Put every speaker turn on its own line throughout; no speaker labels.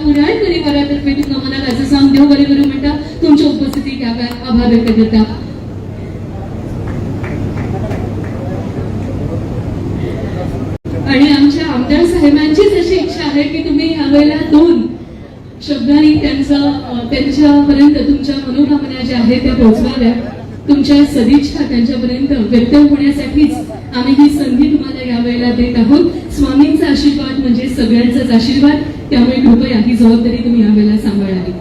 पुराय परिवारातर्फे तुमकां मनाक हाजो देव बरें करूं म्हणटा, तुमच्या उपस्थितीक ह्या वेळार आभार व्यक्त करता. आणि आमच्या आमदार साहेबांचीच अशी इच्छा आहे की तुम्ही ह्या वेळेला दोन शब्दांनी त्यांच्यापर्यंत तुमच्या मनोकामना ज्या आहेत त्या पोहोचवाव्या. तुमच्या सदिच्छा त्यांच्यापर्यंत व्यक्त होण्यासाठीच आम्ही ही संधी तुम्हाला या वेळेला देत आहोत. स्वामींचा आशीर्वाद म्हणजे सगळ्यांचाच आशीर्वाद, त्यामुळे कृपया ही जबाबदारी तुम्ही या वेळेला सांभाळावी.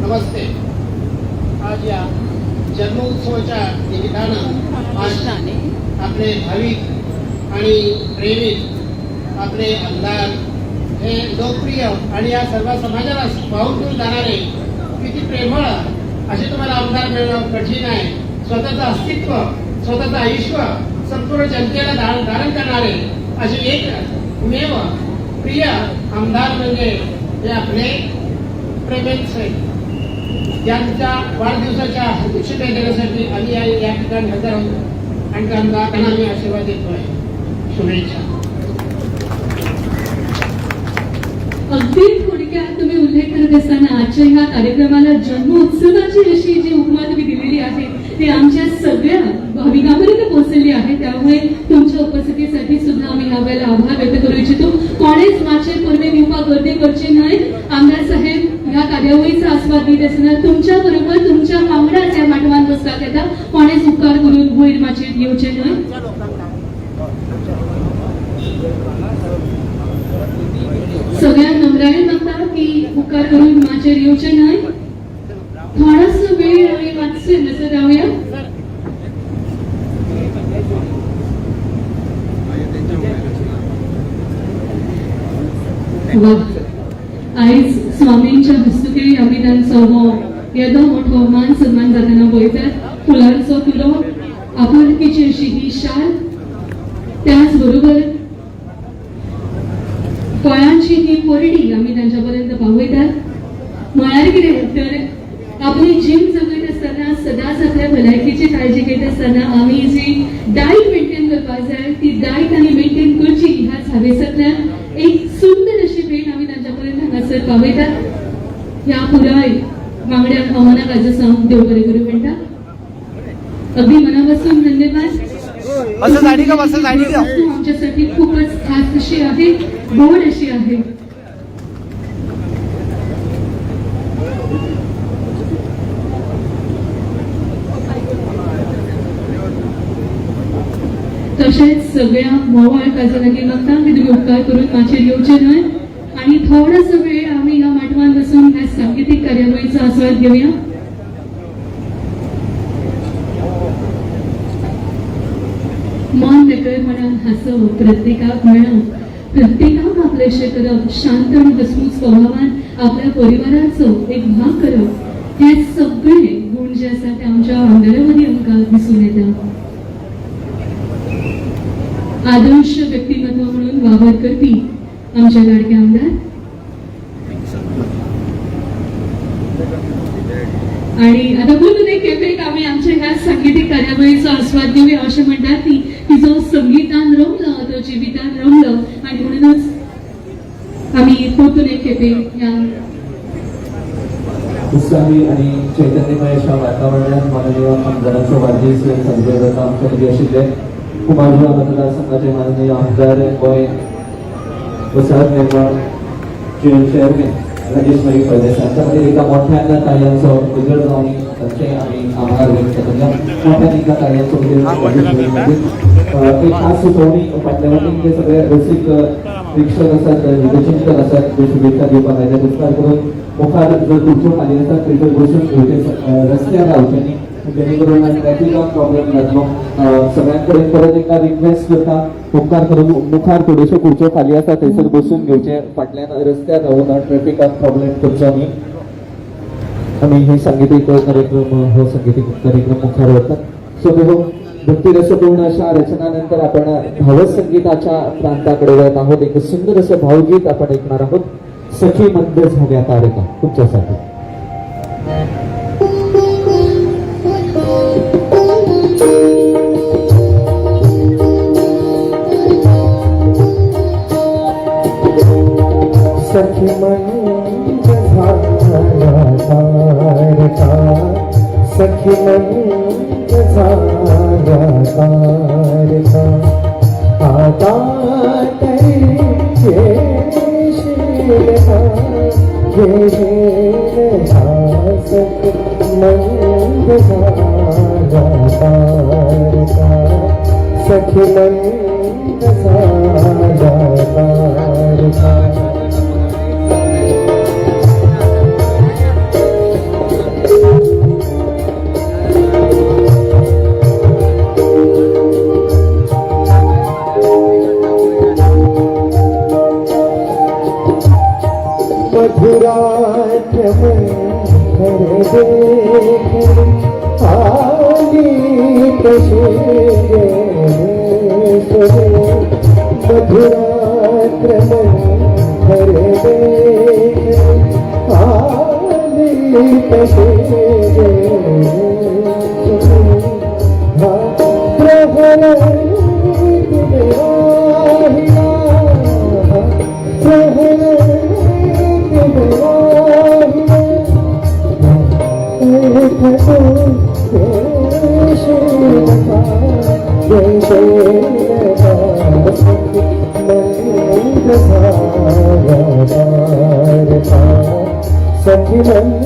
नमस्ते. आज या जन्मोत्सवाच्या निमित्तानं आज आपले भाविक आणि प्रेमिक आपले आमदार हे लोकप्रिय आणि या सर्व समाजाला वाहून घेऊन जाणारे, किती प्रेमळ असे तुम्हाला आमदार मिळणं कठीण आहे. स्वतःचं अस्तित्व, स्वतःचं आयुष्य संपूर्ण जनतेला धारण धारण करणारे असे एकमेव प्रिय आमदार म्हणजे हे आपले प्रेमेंद्र साहेब. यांच्या वाढदिवसाच्या हार्दिक शुभेच्छा देण्यासाठी आम्ही या या ठिकाणी हजर आहोत आणि त्यांना त्यांना आम्ही आशीर्वाद देतो आहे. शुभेच्छा.
अगदी थोडक्यात तुम्ही उल्लेख करत असताना आजच्या ह्या कार्यक्रमाला जन्मोत्सवाची अशी जी उपमा तुम्ही दिलेली आहे ती आमच्या सगळ्या भाविकांपर्यंत पोहोचलेली आहे. त्यामुळे तुमच्या उपस्थितीसाठी सुद्धा आम्ही ह्या वेळेला आभार व्यक्त करू इच्छितो. कोणेच माचयेर परबीं दिवपाक गर्दी करची न्हय. आमदार साहेब ह्या कार्यावळीचा आस्वाद घेत आसतना तुमच्या बरोबर तुमच्या वांगडाच ह्या माटवान बसपाक येता. कोणेच उपकार करून वयर माचयेर येवचे न्हय. सगळ्यांक नम्रायेन मागता की उपकार करून माचयेर येवचे न्हय. थोडोसो वेळ आमी मातसो हांगासर रावया. वा, आयज स्वामींच्या हस्तुकी आमी तांचो हो येदो मोठो मान सन्मान जातना पळयतात. फुलांचो तुरो, आपुलकीची अशी ही शाल, त्याच बरोबर फळांची ही परडी आमी तांच्या पर्यंत पावयतात. म्हळ्यार कितें तर आपली जीण जगत आसतना सदांच आपल्या भलायकेची काळजी घेत आसतना आमी जी डायट मेंटेन करपाक जाय ती डायट आमी मेंटेन करची ह्याच हावेसांतल्यान एक सुंदर अशी भेट आमी तांच्या पर्यंत हांगासर पावयतात. ह्या पुराय वांगड्यांक हांव मनाक हाजो सांग देव बरें करूं म्हणटा. अगदी मनापासून धन्यवाद.
असं साडी का, असं साडी का.
वस्तू आमच्यासाठी खूपच खास अशी आहे, गोड अशी आहे. तशेंच सगळ्या म्होंवाळ काजा लागीं मागता की तुमी उपकार करून माचयेर येवचे न्हय आणि थोडोसो वेळ आमी ह्या माटवान बसून ह्या सांगितीक कार्यावळीचो आस्वाद घेवया. मन मेकळेपणान हांसप, प्रत्येकाक मेळप, प्रत्येकाक आपलेशें करप, शांत आनी हसमूख स्वभावान आपल्या परिवाराचो एक भाग करप, हे सगळे गुण जे आसा ते आमच्या आमदारा मदीं आमकां दिसून येता. आदर्श व्यक्तिमत्व म्हणून वावर करपी आमचे लाडके आमदार. आणि आता पूर्ण एक खेपेक आमी आमच्या ह्या सांगितीक कार्यावळीचो आस्वाद घेवया. अशें म्हणटात ती की जो संगीतान रमलो तो जिवितान रमलो आणि म्हणूनच आमी परतून एक खेपे ह्या
उत्साही आणि चैतन्यमय अशा वातावरणात माननीय आमदारांचो वाढदीस साजरो जाता. आमच्या मदीं आशिल्ले कुमारजुंवा मतदारसंघाचे माननीय आमदार, गोंय वसाहत निर्माण चेअरमॅन राजेश नाईक फळदेसाय हांच्या खातीर एका मोठ्यान ताळयांचो मुजर जावन तांचे आमी आभार व्यक्त करूया. मोठ्यान एका ताळयांचो मुजर राजेश नाईक खातीर. एक खास सुचोवणी, फाटल्या वाटेन जे सगळे रसीक प्रेक्षक आसात, हितचिंतक आसात, जे शुभेच्छा दिवपाक आयले, उपकार करून मुखार जर खुर्च्यो खाली आसात थंयसर बसून घेवचे, रस्त्यार रावचे न्ही, जेणे करून ट्रॅफिकाक प्रॉब्लेम जातलो. सगळ्यां कडेन परत एकदा रिक्वेस्ट करता, उपकार करून मुखार थोड्योश्यो खुर्च्यो खाली आसा थंयसर बसून घेवचे, फाटल्यान रस्त्यार रावून ट्रॅफिकाक प्रॉब्लेम करचो न्ही. आमी ही सांगितीक कार्यक्रम, हो सांगितीक कार्यक्रम मुखार व्हरतात. सो देखून भक्तिरसपूर्ण अशा रचनानंतर आपण भावसंगीताच्या प्रांताकडे वळत आहोत. एक सुंदर असं भावगीत आपण ऐकणार आहोत, सखी मंद झाल्या तारका, तुमच्यासाठी. सखी मंद झाल्या तारका, सखी मंद झाल्या तारका. आता तरी येशील का, येशील का सखी मंद झाल्या तारका, सखी मंद झाल्या तारका. मधुरात मंथर देखली आली तशी गेले. मधुरात्र मंथर देखली आली तशी गेले. प्रहर राहिला, प्रहर राहिला. येशील का, येशील का सखी मंद झाल्या तारका, सखी मंद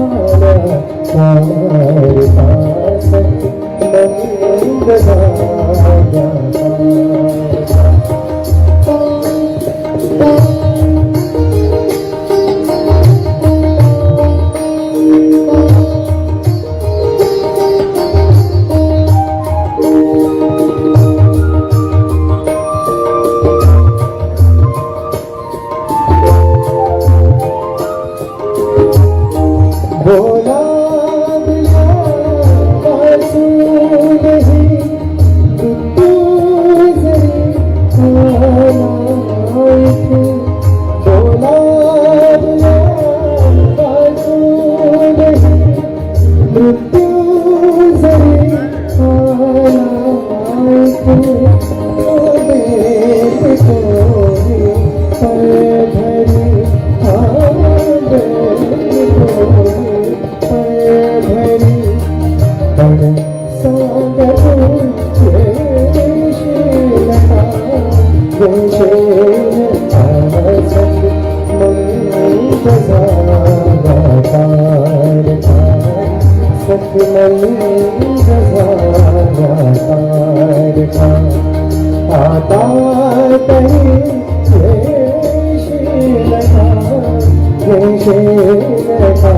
झाल्या तारका, सखी मंद झाल्या तारका. बोलाविल्या वाचूनही मृत्यू जरी आला इथे, बोलाविल्या वाचूनही मृत्यू जरी आला इथे, देत कोणी पळघरी, देत कोणी पळघरी. पण सांग तू येशील का, येशील का सखी मंद झाल्या तारका, सखी मंद झाल्या तारका. आता तरी येशील का, येशील का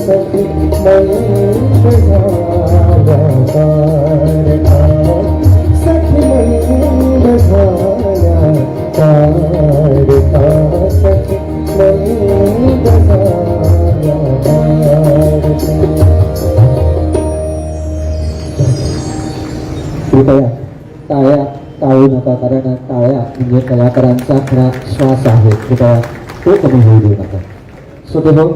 सखी मंद झाल्या तारका, सखी मंद झाल्या तारका, सखी मंद झाल्या तारका.
कृपया टाळ्या टाळू नका, कारण टाळ्या म्हणजे कलाकारांचा खरा श्वास आहे. कृपया तो कमी होऊ देऊ नका. सो देहो,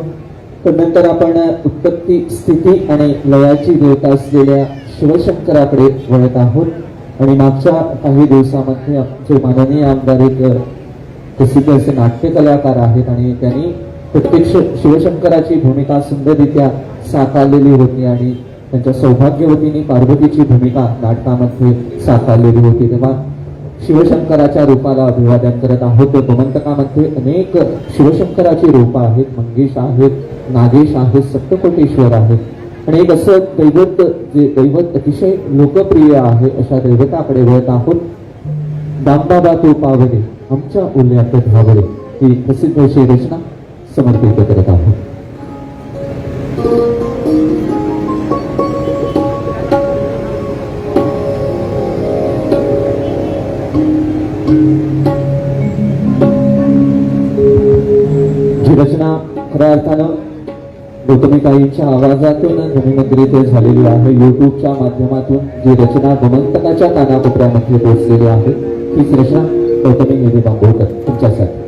तर नंतर आपण उत्पत्ती, स्थिती आणि लयाची देवता असलेल्या शिवशंकराकडे वळत आहोत. आणि मागच्या काही दिवसामध्ये आमचे माननीय आमदार एक प्रसिद्ध असे नाट्य कलाकार आहेत आणि त्यांनी प्रत्यक्ष शिवशंकराची भूमिका सुंदररित्या साकारलेली होती आणि त्यांच्या सौभाग्यवतीने पार्वतीची भूमिका नाटकामध्ये साकारलेली होती. तेव्हा शिवशंकराच्या रूपाला अभिवादन करत आहोत. गोमंतकामध्ये अनेक शिवशंकराची रूपं आहेत. मंगेश आहेत, नागेश आहेत, सप्तकोटेश्वर आहेत आणि एक असं दैवत, जे दैवत अतिशय लोकप्रिय आहे, अशा दैवताकडे वळत आहोत. दामबाबा तू पावले, आमच्या उल्यात धावले, ही प्रसिद्ध अशी रचना समर्पित करत आहोत. जी रचना खऱ्या अर्थानं गौतमीताईंच्या आवाजातून ध्वनिमुद्रित झालेली आहे, युट्यूबच्या माध्यमातून जी रचना गोमंतकाच्या कानाकोपऱ्यामध्ये पोहोचलेली आहे, तीच रचना गौतमी निधी बांबोळकर तुमच्यासाठी.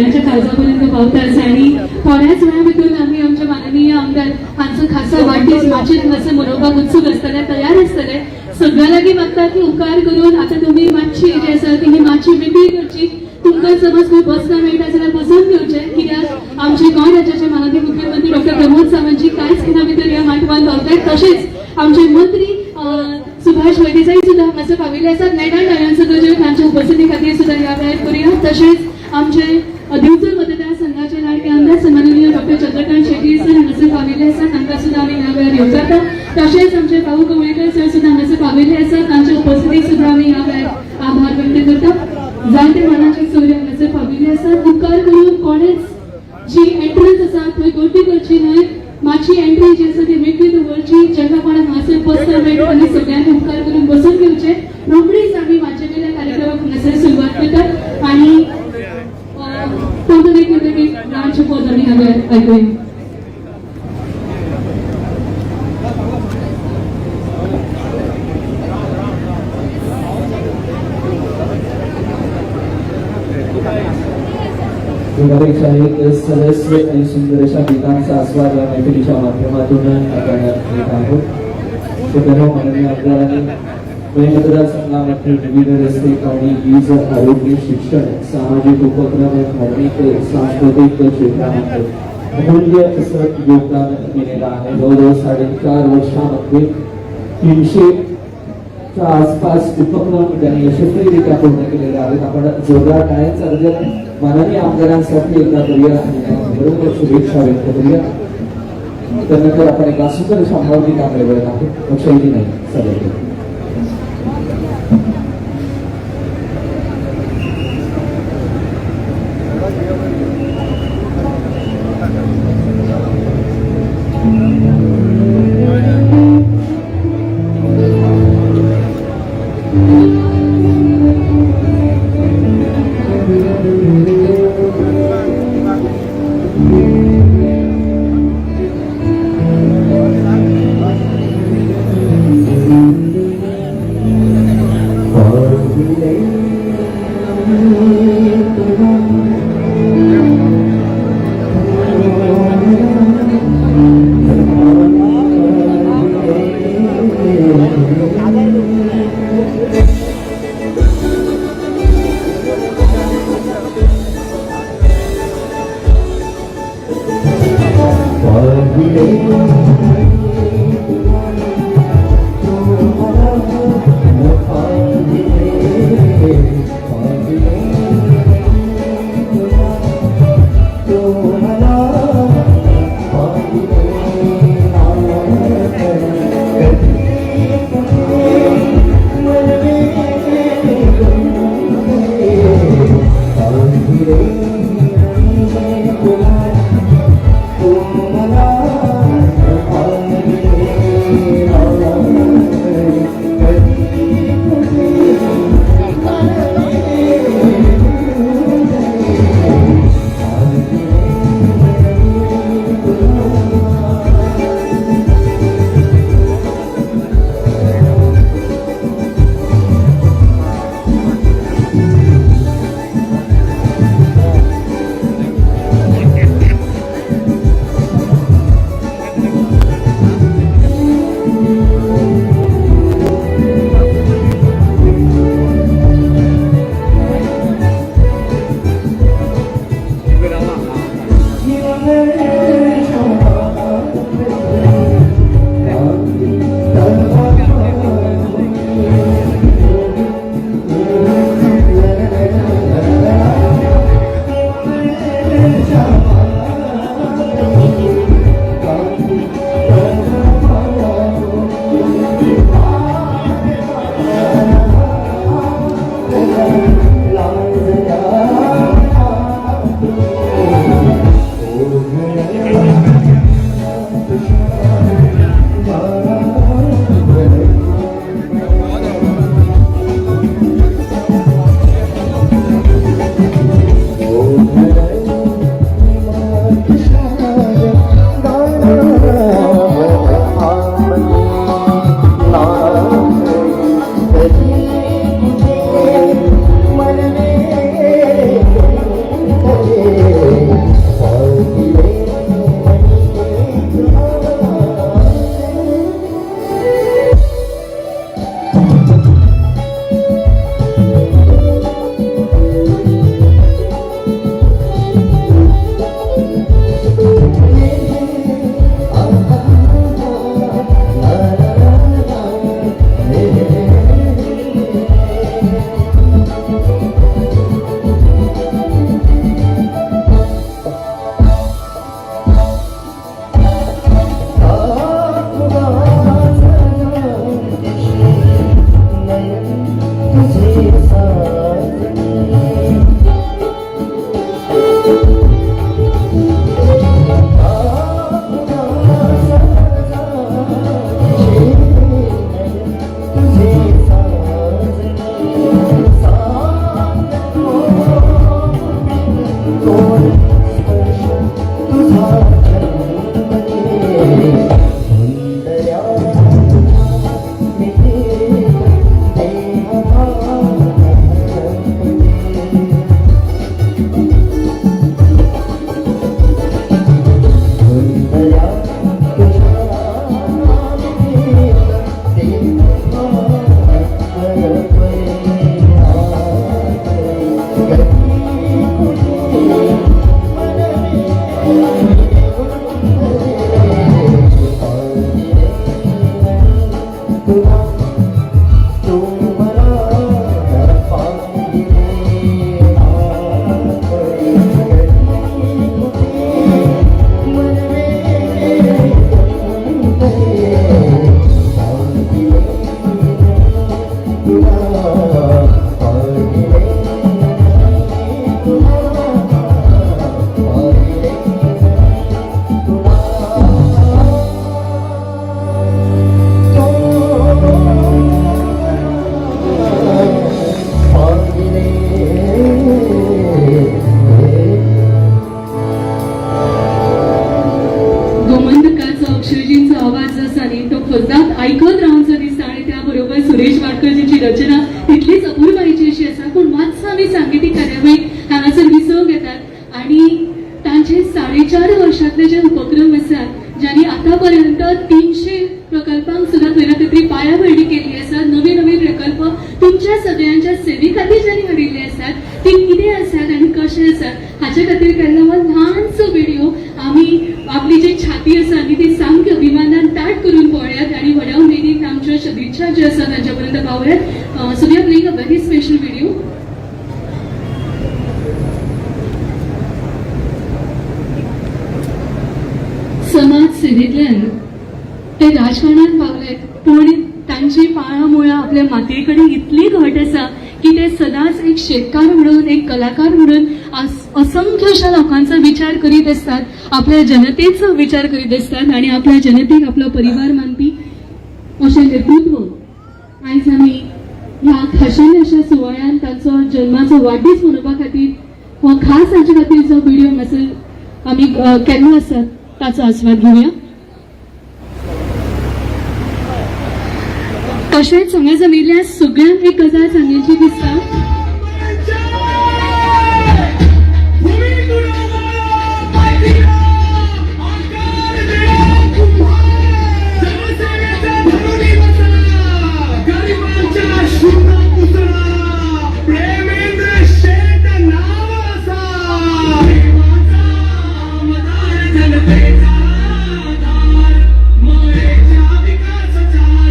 सगळ्यांच्या काळजापर्यंत पावताच. आणि थोड्याच वेळा भितर आमी आमच्या माननीय आमदार हांचो खासा वाडदीस माचयेर हांगासर मनोवपाक उत्सूक आसतले, तयार आसतले. सगळ्या लागीं मागता की उपकार करून आतां तुमी मातशी जी आसा ती ही मातशी मेकळी करची. तुमकां समज खंय बसना मेळटा जाल्यार बसून घेवचें, कित्याक आमचे गोंय राज्याचे माननीय मुख्यमंत्री डॉक्टर प्रमोद सावंतजी कांयच खिणा भितर ह्या माटवान पावतात. तशेंच आमचे मंत्री सुभाष फळदेसाई सुद्धा हांगासर पाविल्ले आसात. नेटान टाळयांचो गजर तांच्या उपस्थिती खातीर सुद्धा ह्या वेळार करुया. तशेंच आमचे दिवचल मतदारसंघाचे लाडके आमदार सन्माननीय डॉक्टर चंद्रकांत शेट्टी सर हांगासर पाविल्ले आसात. तांकां सुद्धा आमी ह्या वेळार येवकारता. तशेंच आमचे भाऊ कवळेकर सर सुद्धा हांगासर पाविल्ले आसात. तांच्या उपस्थितीक सुद्धा आमी ह्या वेळार आभार व्यक्त करता. जायते मानाचे सोयरे हांगासर पाविल्ले आसात. उपकार करून कोणेच जी एंट्रन्स आसा थंय गर्दी करची न्हय. मातशी एंट्री जी आसा ती मेकळी दवरची. जेन्ना कोणाक हांगासर बसता मेळटा आनी सगळ्यांनी उपकार करून बसून घेवचे. रोखडीच आमी माचये वयल्या कार्यक्रमाक हांगासर सुरवात करतात आणि कोणतं एक एक ल्हानशें पद आमी ह्या वेळार आयकुया.
एकापेक्षा एक सदस्य आणि सुंदर अशा गीतांचा आस्वाद या मैफिलीच्या माध्यमातून आपण घेत आहोत. श्रोतेहो, माननीय आमदारांनी पुणे मतदारसंघामध्ये विविध रस्ते, पाणी, वीज, आरोग्य, शिक्षण, सामाजिक उपक्रम, धार्मिक, सांस्कृतिक क्षेत्रामध्ये अमूल्य असं योगदान दिलेलं आहे. जवळजवळ 4.5 वर्षामध्ये 300 च्या आसपास उपक्रम त्यांनी यशस्वीरित्या पूर्ण केलेले आहेत. आपण जोरदार टाळ्यांचा गजर माननीय आमदारांसाठी एकदा करूया आणि त्यांना शुभेच्छा व्यक्त करूया. त्यानंतर आपण एका सुंदर अशा भावगीताकडे वळत आहोत. शैली नाही सादर करू.
गोमंतकाचो अक्षरजींचो आवाज जो आसा न्ही तो सदांच आयकत रावचो दिसता आणि त्याबरोबर सुरेश वाडकरजींची रचना तितलीच अपुरबायेची अशी आसा. पूण मातसो आमी सांगीतीक कार्यावळी हांगासर विसव घेतात आणि तांचे 4.5 वर्षांतले जे उपक्रम आसात ज्यांनी आतापर्यंत 300 प्रकल्पांक सुद्दां खंय ना खंय तरी पायाभरणी केल्ली आसा. नवे नवे प्रकल्प तुमच्या सगळ्यांच्या सेवे खातीर ज्यांनी हाडिल्ले आसात ते कितें आसात आनी कशे आसात हाचे खातीर केल्लो हो ल्हानसो व्हिडिओ आमी आपली जी छाती आसा न्ही ती सामकी अभिमानान ताट करून पळयात आणि व्हड्या उमेदीन आमच्यो शुभेच्छा ज्यो आसा तांच्या पर्यंत पावयात. So we are playing a very special video. समाज सेवेंतल्यान ते राजकारणात पावले पूण तांची पाळां मुळां आपल्या मातये कडेन इतली घट आसा की ते सदांच एक शेतकार म्हणून, एक कलाकार म्हणून असंख्य अशा लोकांचो विचार करीत आसतात, आपल्या जनतेचो विचार करीत आसतात आणि आपल्या जनतेक आपलो परिवार मानपी अशें नेतृत्व आयज आमी ह्या खाशेल्या अशा सुवाळ्यान तांचो जल्माचो वाडदीस मनोवपा खातीर हो खास तांचे खातीर जो व्हिडिओ हांगासर आमी केल्लो आसा ताचो आस्वाद घेवया. तशेंच हांगा जमिल्ल्या सगळ्यांक एक गजाल सांगची दिसता.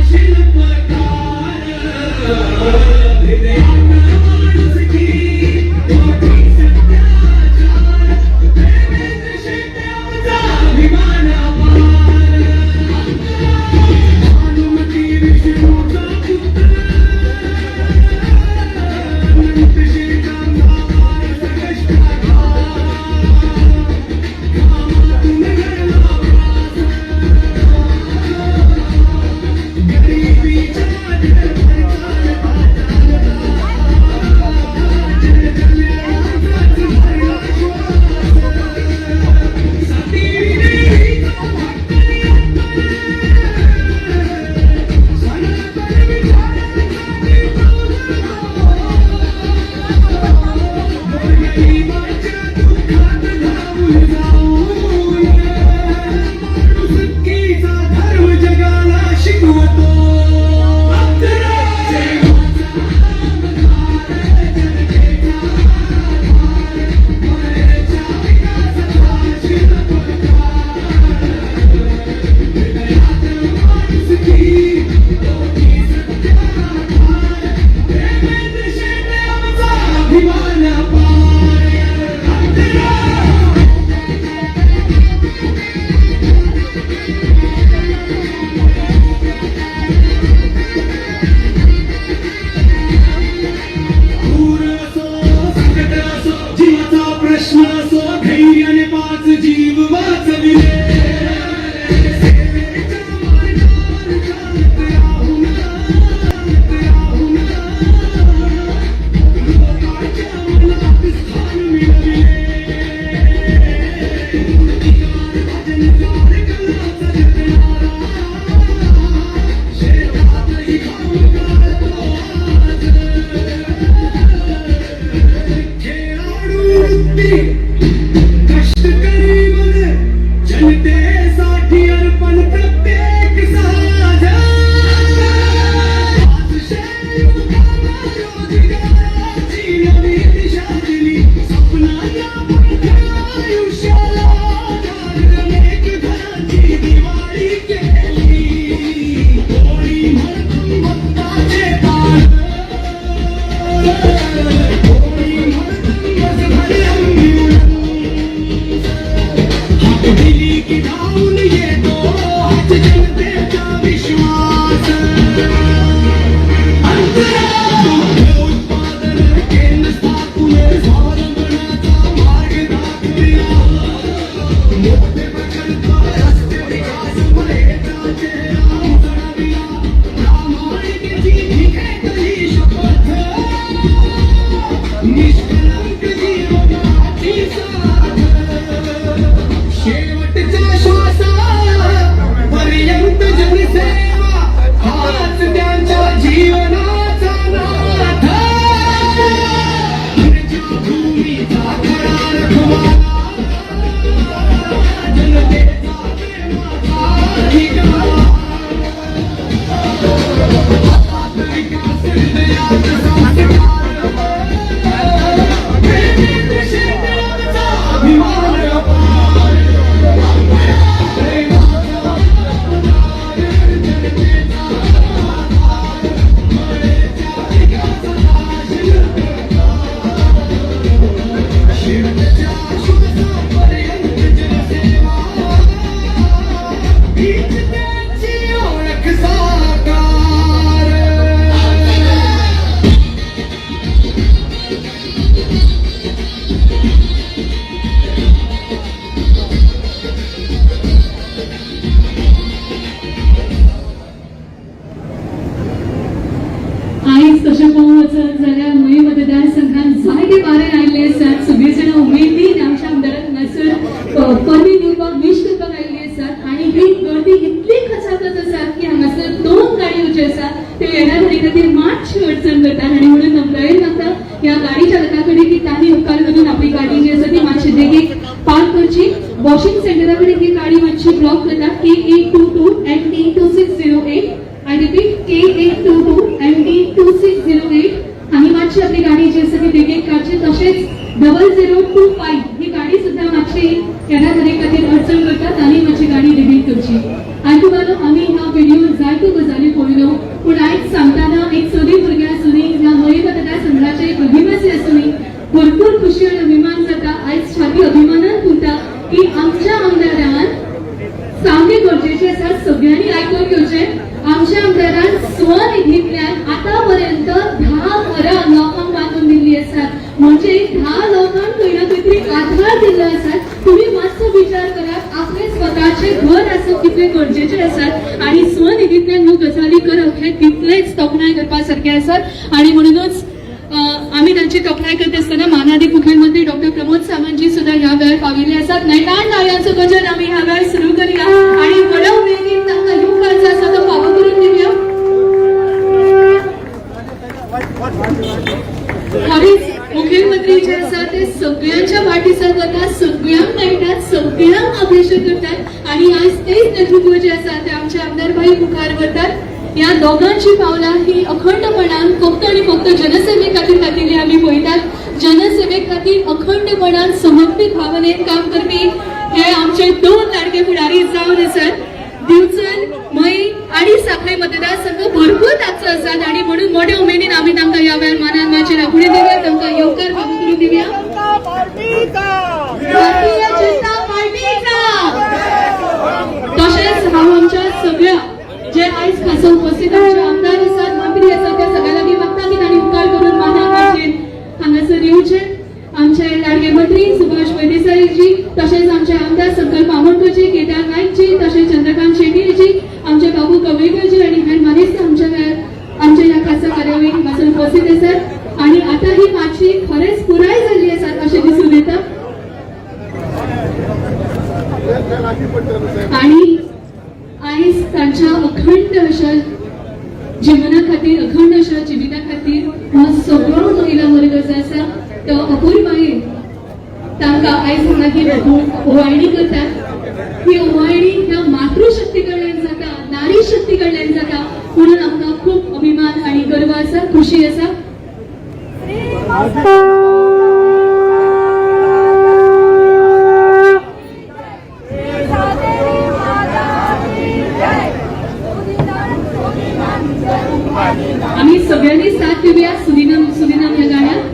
शिल्पकार
तशेंच 0025 ही गाडी सुद्धा मातशी येरादारी खातीर अडचण करतात आनी मातशी गाडी बेगीन करची. आनी तुम्हाला आमी ह्या व्हिडिओ जायत्यो गजाली पळयल्यो, पूण आयज सांगतना एक चली भुरगें आसुनी, ह्या मयें मतदारसंघाचे एक अभिवासी आसुनी, भरपूर खुशी आनी अभिमान जाता. आयज छाती अभिमानान फुलता की आमच्या आमदारान, सामकें गरजेचें आसा सगळ्यांनी आयकून घेवचें, आमच्या आमदारान स्वनिधींतल्यान आतांपर्यंत 10 घरां लोकांक बांदून दिल्ली आसात. म्हणजे 10 लोकांक खंय ना खंय तरी आधार दिल्लो आसा. तुम्ही मातसो विचार करात, आपले स्वताचे घर आसप कितलें गरजेचें आसात आनी स्वनिधींतल्यान ह्यो गजाली करप हें तितलेंच तोखणाय करपा सारकें आसात. आनी म्हणूनच आमी तांची तोखणाय करता आसतना मानादीक मुखेलमंत्री डॉक्टर प्रमोद सावंतजी सुद्धा ह्या वेळार पाविल्ले आसात. नेटान टाळयांचो गजर आमी ह्या वेळार सुरू करूया आनी व्हडा उमेदीन तांकां येवकार जो आसा तो फावो करून दिवया. खरीच मुखेलमंत्री जे आसा ते सगळ्यांच्या वाडदिसाक वतात, सगळ्यांक मेळटात, सगळ्यांक अभिषेक करतात आनी आज तेच नेतृत्व जे आसा ते आमचे आमदार भाई मुखार व्हरतात. ह्या दोगांची पावलां ही अखंडपणान फक्त आनी फक्त जनसेवे खातीर घातिल्ली आमी पळयतात. जनसेवे खातीर अखंडपणान समर्पीत भावनेन काम करपी हे आमचे दोन लाडके फुडारी जावन आसात. दिवचल, मयें आनी सांखळे मतदारसंघ भरपूर लागचो आसात आनी म्हणून मोठ्या उमेदीन आमी तांकां ह्या वेळार मानान माचयेर आपोवणें दिवया, तांकां येवकार फावो करून दिवया. भारतीय जनता पार्टीचा. तशेंच हांव आमच्या सगळ्या जे आयज खासा उपस्थित आमचे आमदार आसात, मंत्री आसात, त्या सगळ्या लागीं मागता की तांणी उपकार करून मानान माचयेर हांगासर येवचे. आमचे लाडके मंत्री सुभाष फळदेसाईजी, तशेंच आमचे आमदार संकल्प आमोणकरजी, केदार नाईकजी, तशेंच चंद्रकांत शेट्टीजी, आमचे बाबू कवळेकरजी आनी हेर मानेस्त आमच्या वेळार आमच्या ह्या खासा कार्यावळीक हांगासर उपस्थित आसात. आनी आतां ही माची खरेंच पुराय जाल्ली आसात अशें दिसून येता आणि आयज तांच्या अखंड अशा जिवना खातीर, अखंड अशा जिविता खातीर हो सगळो महिला वर्ग जो आसा तो अपुरबायेन तांकां आयज हांगा ही ओवाळणी करतात. ही ओवाळणी ह्या मातृशक्ती कडल्यान जाता, नारी शक्ती कडल्यान जाता, म्हणून आमकां खूब अभिमान आनी गर्व आसा, खुशी आसा. आम्ही सगळ्यांनी साथ दिवया सुदिनम सुदिनम ह्या गाण्यात.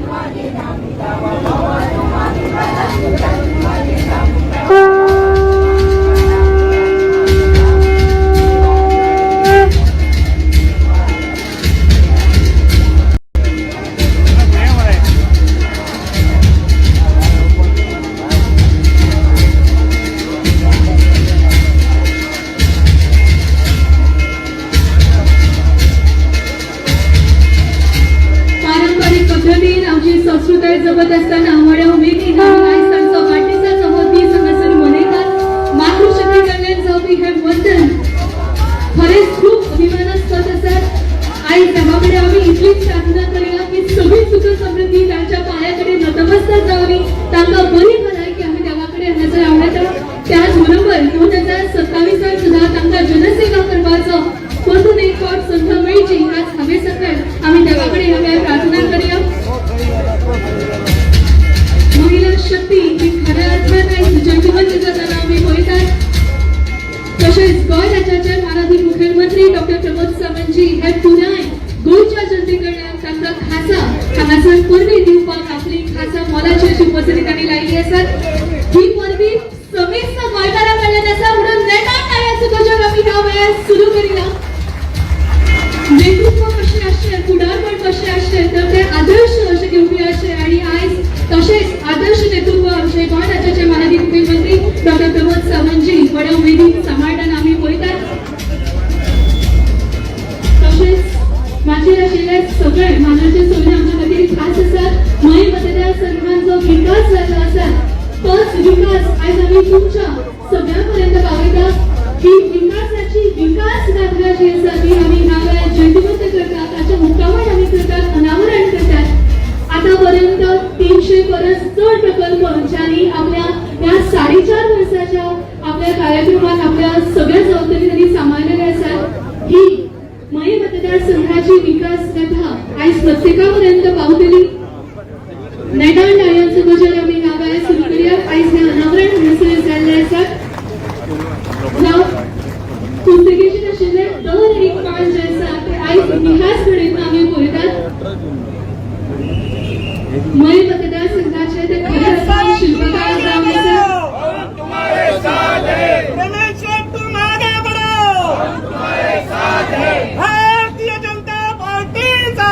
पारंपरिक पद्दतीन आमची संस्कृताय जपत असताना व्हड्या उमेदीन आमी आयज तांचो वाडदिसाचो हो दीस हांगासर मनयतात. मातृशक्ती कडल्यान जावपी हें वंदन खरेंच खूब अभिमानास्पद आसात. आयज देवा कडेन आमी इतलीच प्रार्थना करूया की सगळी सुख समृद्धी तांच्या पांया कडेन नतमस्तक जावनी, तांकां बरी भलायकी आमी देवा कडेन हांगासर आवडटा. त्याच बरोबर 2027 सुद्धा तांकां जनसेवा करपाचो परतून एक फावट संद मेळची ह्याच हावे सकयल आमी देवा कडेन ह्या वेळार प्रार्थना करूया. महिला शक्ती ही खऱ्या अर्थान आयज जैतिवंत जाताना आमी पळयतात. तशेंच गोंय राज्याचे मानादीक मुखेलमंत्री डॉक्टर प्रमोद सावंतजी हे पुराय गोंयच्या जनते कडल्यान तांकां खासा हांगासर परबी दिवपाक आपली खासा मोलाची अशी उपस्थिती तांणी लायिल्ली आसात. ही परबी समेस्त गोंयकारां कडल्यान आसा म्हणून नेटान टाळयांचो गजर आमी ह्या वेळार सुरू करूया. नेतृत्व कशें आसचें, फुडारपण कशें आसचें, तर ते आदर्श अशें घेवपी आसचे आनी आयज तशेंच आदर्श नेतृत्व आमचे गोंय राज्याचे मानादीक मुखेलमंत्री डॉक्टर प्रमोद सावंतजी व्हड्या उमेदीन सांबाळटाना आमी पळयतात. तशेंच माचयेर आशिल्ले सगळे मानाचे सोयरे आमच्या खातीर खास आसात. मयें मतदारसंघान जो विकास जाल्लो आसा तोच विकास आयज आमी तुमच्या सगळ्यां पर्यंत पावयता. ही विकासाची विकास गाथा जी आसा ती आमी ह्या वेळार जैतिवंत करतात, ताचें उक्तावण आमी करतात, अनावरण करतात. आतापर्यंत 300 परस चड प्रकल्प ज्यांनी आपल्या ह्या 4.5 वर्साच्या आपल्या कार्यक्रमात आपल्या सगळ्या जबाबदारी त्यांनी सांबाळलेले आसात. ही मयें मतदारसंघाची विकास कथा आयज प्रत्येकापर्यंत पावतली. नेटान टाळयांचो गजर आमी ह्या वेळार सुरू करूया. आयज हें अनावरण हांगासर जाल्लें आसा. ह्या पुस्तकेचेर आशिल्लें दर एक पान जें आसा तें आयज इतिहास घडयतना आमी पळयतात. मये मतदारसंघाचे ते खऱ्या अर्थान शिल्पकार जावन आसा.
रमेश तुम आगे बढ़ो, भारतीय जनता पार्टीचा.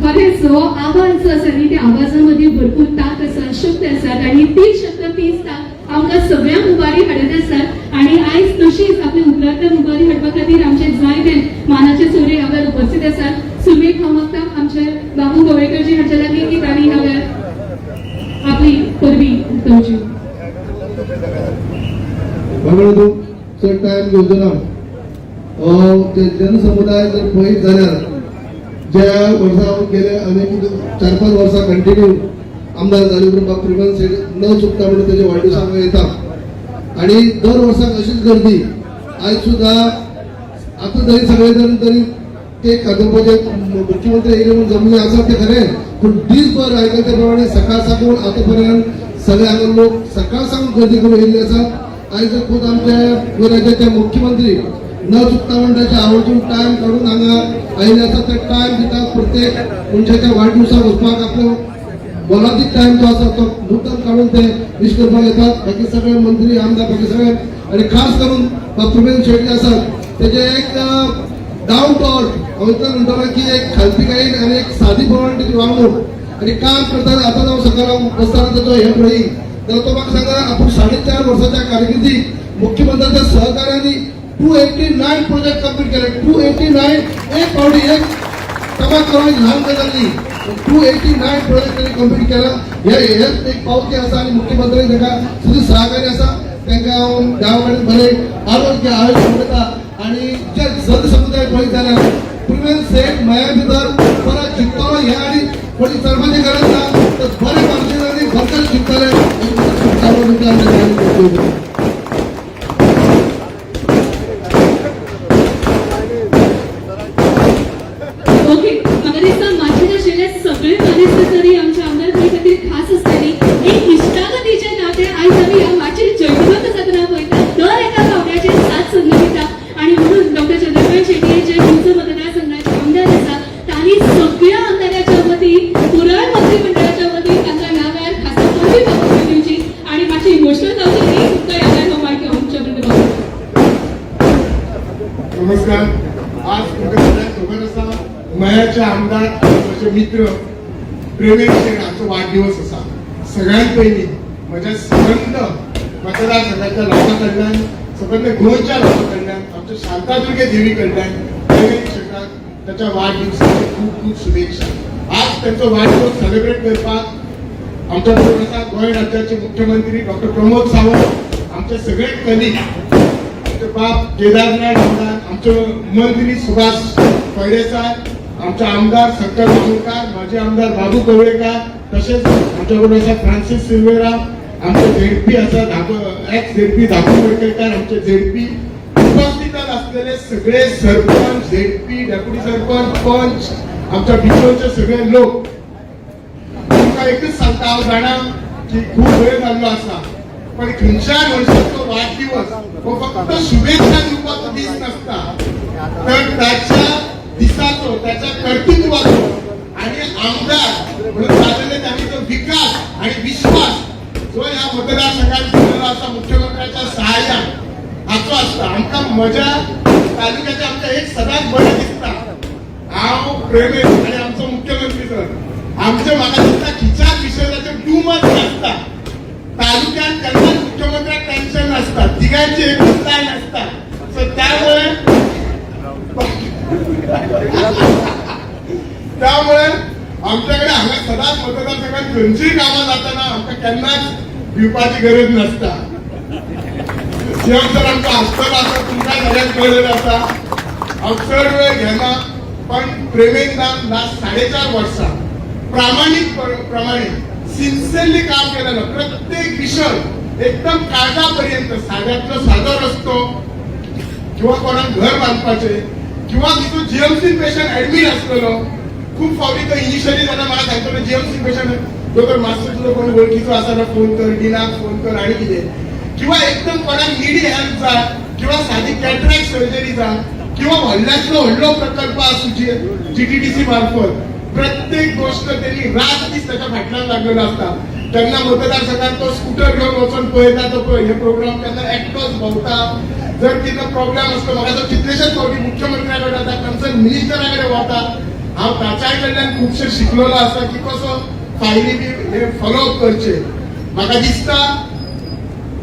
खरेंच हो आवाज जो आसा न्ही, त्या आवाजामध्ये भरपूर ताक आसा, शक्त आसात आणि तीच शक्त, तीच ताक आमकां सगळ्यांक उबारी हाडत आसात. आणि आयज तशीच आपल्या उतरांतल्यान उबारी हाडपा खातीर आमचे जायते मानाचे सोयरे ह्या वेळार उपस्थित आसात. सुरवेक हांव मागता आमचे बाबू गोवेकरजी हांच्या लागीं की तांणी ह्या वेळार आपली परबी उक्तावची.
बाबा, तूं चड टायम घेवचो ना. ते जनसमुदाय जर पळयत जाल्यार, ज्या वर्सा हांव गेले अनेक 4-5 वर्सां कंटिन्यू आमदार जाले उपरांत बाब प्रेमेंद्र शेट न चुकता म्हणून तेजे वाडदिवसाक येता आणि दर वर्साक अशीच गर्दी. आयज सुद्दां आतां जरी सगळे जाण तरी ते कादोवपाचे मुख्यमंत्री येयले म्हणून जमले आसा ते खरें, पूण दीसभर आयकले त्या प्रमाणे सकाळ साकून आतां पर्यंत सगळे हांगा लोक सकाळ साकून गर्दी करून येयल्ले आसात. आयज खूद आमचे गोंय राज्याचे मुख्यमंत्री न चुकता म्हण ताचे आवर्जून टायम काडून हांगा आयिल्ले आसा. ते टायम दितात प्रत्येक मनशाच्या वाडदिवसाक वचपाक. आपलो मोलादीक टायम जो आसा तो मुद्दम काडून ते विश करपाक येतात. बाकी सगळे मंत्री, आमदार, बाकी सगळे आणि खास करून प्रेमेंद्र शेट जे आसात, तेजे एक डावन टू अर्थ, हांव इतलें म्हणटलो की एक खालतीकायेन आनी एक सादी प्रमाण तेजी वागणूक आनी काम करतना. आतां हांव सकाळ हांव बसतना तेजो हे पळयी जाल्यार तो म्हाका सांगता, आपूण 4.5 वर्साच्या कारकिर्दीक मुख्यमंत्र्याच्या सहकार्याने 289 प्रोजेक्ट कंप्लीट केले. 289. एक पावटी एक तमाक करून ल्हान गजाल न्ही. 289 प्रोजेक्ट त्यांनी कंप्लीट केला, हे हेच एक पावती आसा. आनी मुख्यमंत्री ताका सुद्दां सहकार्य आसा. तांकां हांव देवा कडेन बरें आरोग्य आयुश्य उलयता. आनी जे जनसमुदाय पळयत जाल्यार प्रेमेंद्र शेट मया भितर परत जिखतलो हे आनी कोणी विचारपाची गरज ना. तर बरे मार्जिनांनी भरकट जिखतले.
ओके, म्हाका दिसता माचयेर आशिल्ले सगळे मानेस्त तरी आमच्या आमदार खातीर खास आसतली. एक इश्टागतीचें नातें आयज आमी ह्या माचयेर जैतिवंत जातना पळयता. दर एका पावड्याचेर साथ संद दिता आणि म्हणून डॉक्टर चंद्रकांत शेट्ये जे तुमचो मतदारसंघाचे आमदार आसा, तांणी सगळ्या आमदाराच्या वतीन, पुराय मंत्रिमंडळाच्या वतीन तांकां ह्या वेळार खासा परबी पावोवन दिवची. आणि मातशें इमोशनल जावचें न्ही, तुमकां ह्या वेळार हो मायक आमच्या बरोबर.
नमस्कार. आज तुमकां सगळ्यांक खबर आसा, मयाचे आमदार आनी म्हजे मित्र प्रेमेंद्र शेट हांचो वाडदिवस आसा. सगळ्यात पयलीं म्हज्या सबंद मतदारसंघाच्या लोकां कडल्यान, सबंद गोंयच्या लोकां कडल्यान, आमच्या शांतादुर्गे देवी कडल्यान प्रेमेंद्र शेटाक ताच्या वाडदिवसाची खूब खूब शुभेच्छा. आज त्यांचो वाडदिवस सेलिब्रेट करपाक आमच्या बरोबर आसा गोंय राज्याचे मुख्यमंत्री डॉक्टर प्रमोद सावंत, आमचे सगळे कलीग, आमचे बाब केदार नायक आमदार, आमचे मंत्री सुभाष फळदेसाय, आमचे आमदार शंकर मामूरकार, माजी आमदार बाबू कवळेकार, तशेंच आमच्या बरोबर आसा फ्रांसीस सिल्वेरा, आमचे झेडपी आसा धाकू, एक्स झेडपी धाकू मडकयकार, आमचे झेडपी, उपस्थितात असलेले सगळे सरपंच, झेडपी, डेप्युटी सरपंच, पंच, आमच्या बिचोलचे सगळे लोक. तुमकां एकच सांगता, हांव जाणा की खूब वेळ जाल्लो आसा, पण खंयच्याय मनशाचो वाडदिवस हो फक्त शुभेच्छा दिवपाचो दीस नासता, तर त्याच्या दिसाचो, त्याच्या कर्तृत्वाचो आणि आमदार म्हणून झालेले त्यांनी जो विकास आणि विश्वास जो ह्या मतदारसंघात केलेलो आसा मुख्यमंत्र्याच्या सहाय्यान, हाचो आसता. आमकां म्हज्या तालुक्याचे आमकां एक सदांच बरें दिसता, हांव, प्रेमेश आणि आमचो मुख्यमंत्री सर, आमचे म्हाका दिसता खिच्याच विशयाचेर दुमत नासता. तालुक्यात केन्नाच मुख्यमंत्र्याक टेन्शन नासता. तिगांची एकूच लायन आसता. सो त्यामुळे त्यामुळे आमच्याकडे हांगा सदांच मतदारसंघात खंयचीय कामां जाताना आमकां केन्नाच भिवपाची गरज नासता. सीएम सर आमचो आसतलो आसा, तुमकां सगळ्यांक कळलेलें आसा. हांव चड वेळ घेना, पण प्रेमेंद्रान लास्ट 4.5 वर्सां प्रामाणीक प्रमाणे सिन्सिअरली काम केलेलं. प्रत्येक विषय एकदम काळजापर्यंत, साध्यातलो साधो रस्तो किंवा कोणाक घर बांदपाचे किंवा तितून जीएमसी पेशंट ऍडमीट आसलेलो. खूब फावटी तो इनिशियली जेन्ना म्हाका सांगतालो जीएमसी कशें दोतोर मातसो तुजो कोण वळखीचो आसा जाल्यार फोन कर, डिनाक फोन कर आनी कितें, किंवा एकदम कोणाक निडी हेल्प जाय किंवा सादी कॅटरॅक्ट सर्जरी जाय किंवा व्हडल्यांतलो व्हडलो प्रकल्प आसूं जीटीडीसी मार्फत, प्रत्येक गोष्ट त्यांनी रात दीस ताच्या फाटल्यान लागलेलो आसता. तेन्ना मतदारसंघात तो स्कुटर घेवन वचून पळयता, तो पळय हे प्रोग्राम केन्ना एकटोच भोंवता. जर कितें प्रॉब्लेम आसता म्हाका तो कितलेशेच फावटी मुख्यमंत्र्या कडेन वता, कन्सर्न मिनिस्टरा कडेन वता. हांव ताच्याय कडल्यान खुबशें शिकलेलो आसा की कसो फायली बी हे फॉलो अप करचे. म्हाका दिसता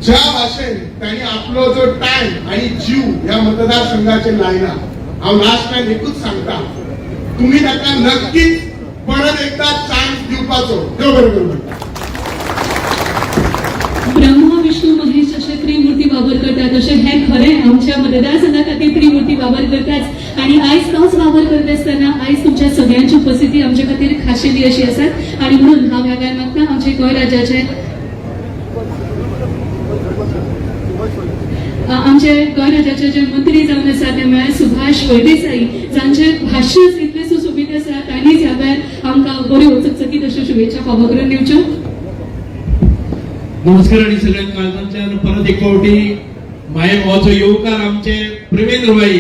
ज्या भाशेन तांणी आपलो जो टायम आणि जीव ह्या मतदारसंघाचेर लायला, हांव लास्ट टायम एकूच सांगता, तुम्ही ताका नक्कीच परत एकदा चान्स दिवपाचो. देव बरें करूं.
ब्रह्मा विष्णू महेश असे त्रिमूर्ती वावर करतात, असे हे खरे आमच्या मतदारसंघा खातीर त्रिमूर्ती वावर करतात आणि आयज तोच वावर करत आसतना आयज तुमच्या सगळ्यांची उपस्थिती आमच्या खातीर खाशेली अशी आसा. आणि म्हणून हांव ह्या वेळार मागता आमचे गोंय राज्याचे आमचे गोंय राज्याचे जे मंत्री जावन आसा ते म्हळ्यार सुभाष फळदेसाई, जांचे भाश्य इतलें सुसोबीत आसा, तांणीच ह्या वेळार आमकां बऱ्यो चकचकीत अश्यो शुभेच्छा फावो करून दिवच्यो.
नमस्कार आणि सगळ्यांक काळजांतल्यान परत एक फावटी मागीर हो जो येवकार आमचे प्रवीण भाई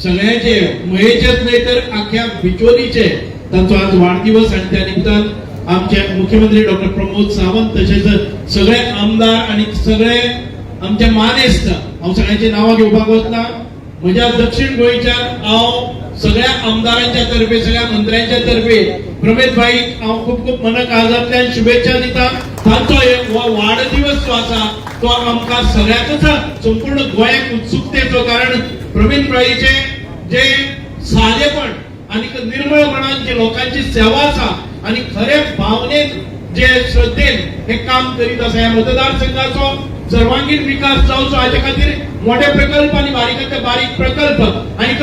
सगळ्यांचे, मयेचेच न्हय तर आख्या बिचोलीचे, तांचो आज वाडदिवस आणि त्या निमतान आमचे मुख्यमंत्री डॉक्टर प्रमोद सावंत तशेंच सगळे आमदार आणि सगळे आमचे मानेस्त, हांव सगळ्यांची नांवां घेवपाक वतना. म्हज्या दक्षिण गोंयच्यान हांव सगळ्या आमदारांच्या तर्फे, सगळ्या मंत्र्यांच्या तर्फे प्रमेद भाईक हांव खूब खूब मना काळजांतल्यान शुभेच्छा दिता. तांचो हो वाडदिवस जो आसा तो आमकां सगळ्यांकच, संपूर्ण गोंयाक उत्सुकतेचो, कारण प्रवीण भाईचे जे सादेपण आनी निर्मळ मनान जे लोकांची सेवा आसा आनी खरे भावनेन जे श्रद्धेन हे काम करीत आसा, ह्या मतदारसंघाचो सर्वांगीण विकास जावचो हाचे खातीर मोठे प्रकल्प आनी बारीकांतले बारीक प्रकल्प आनी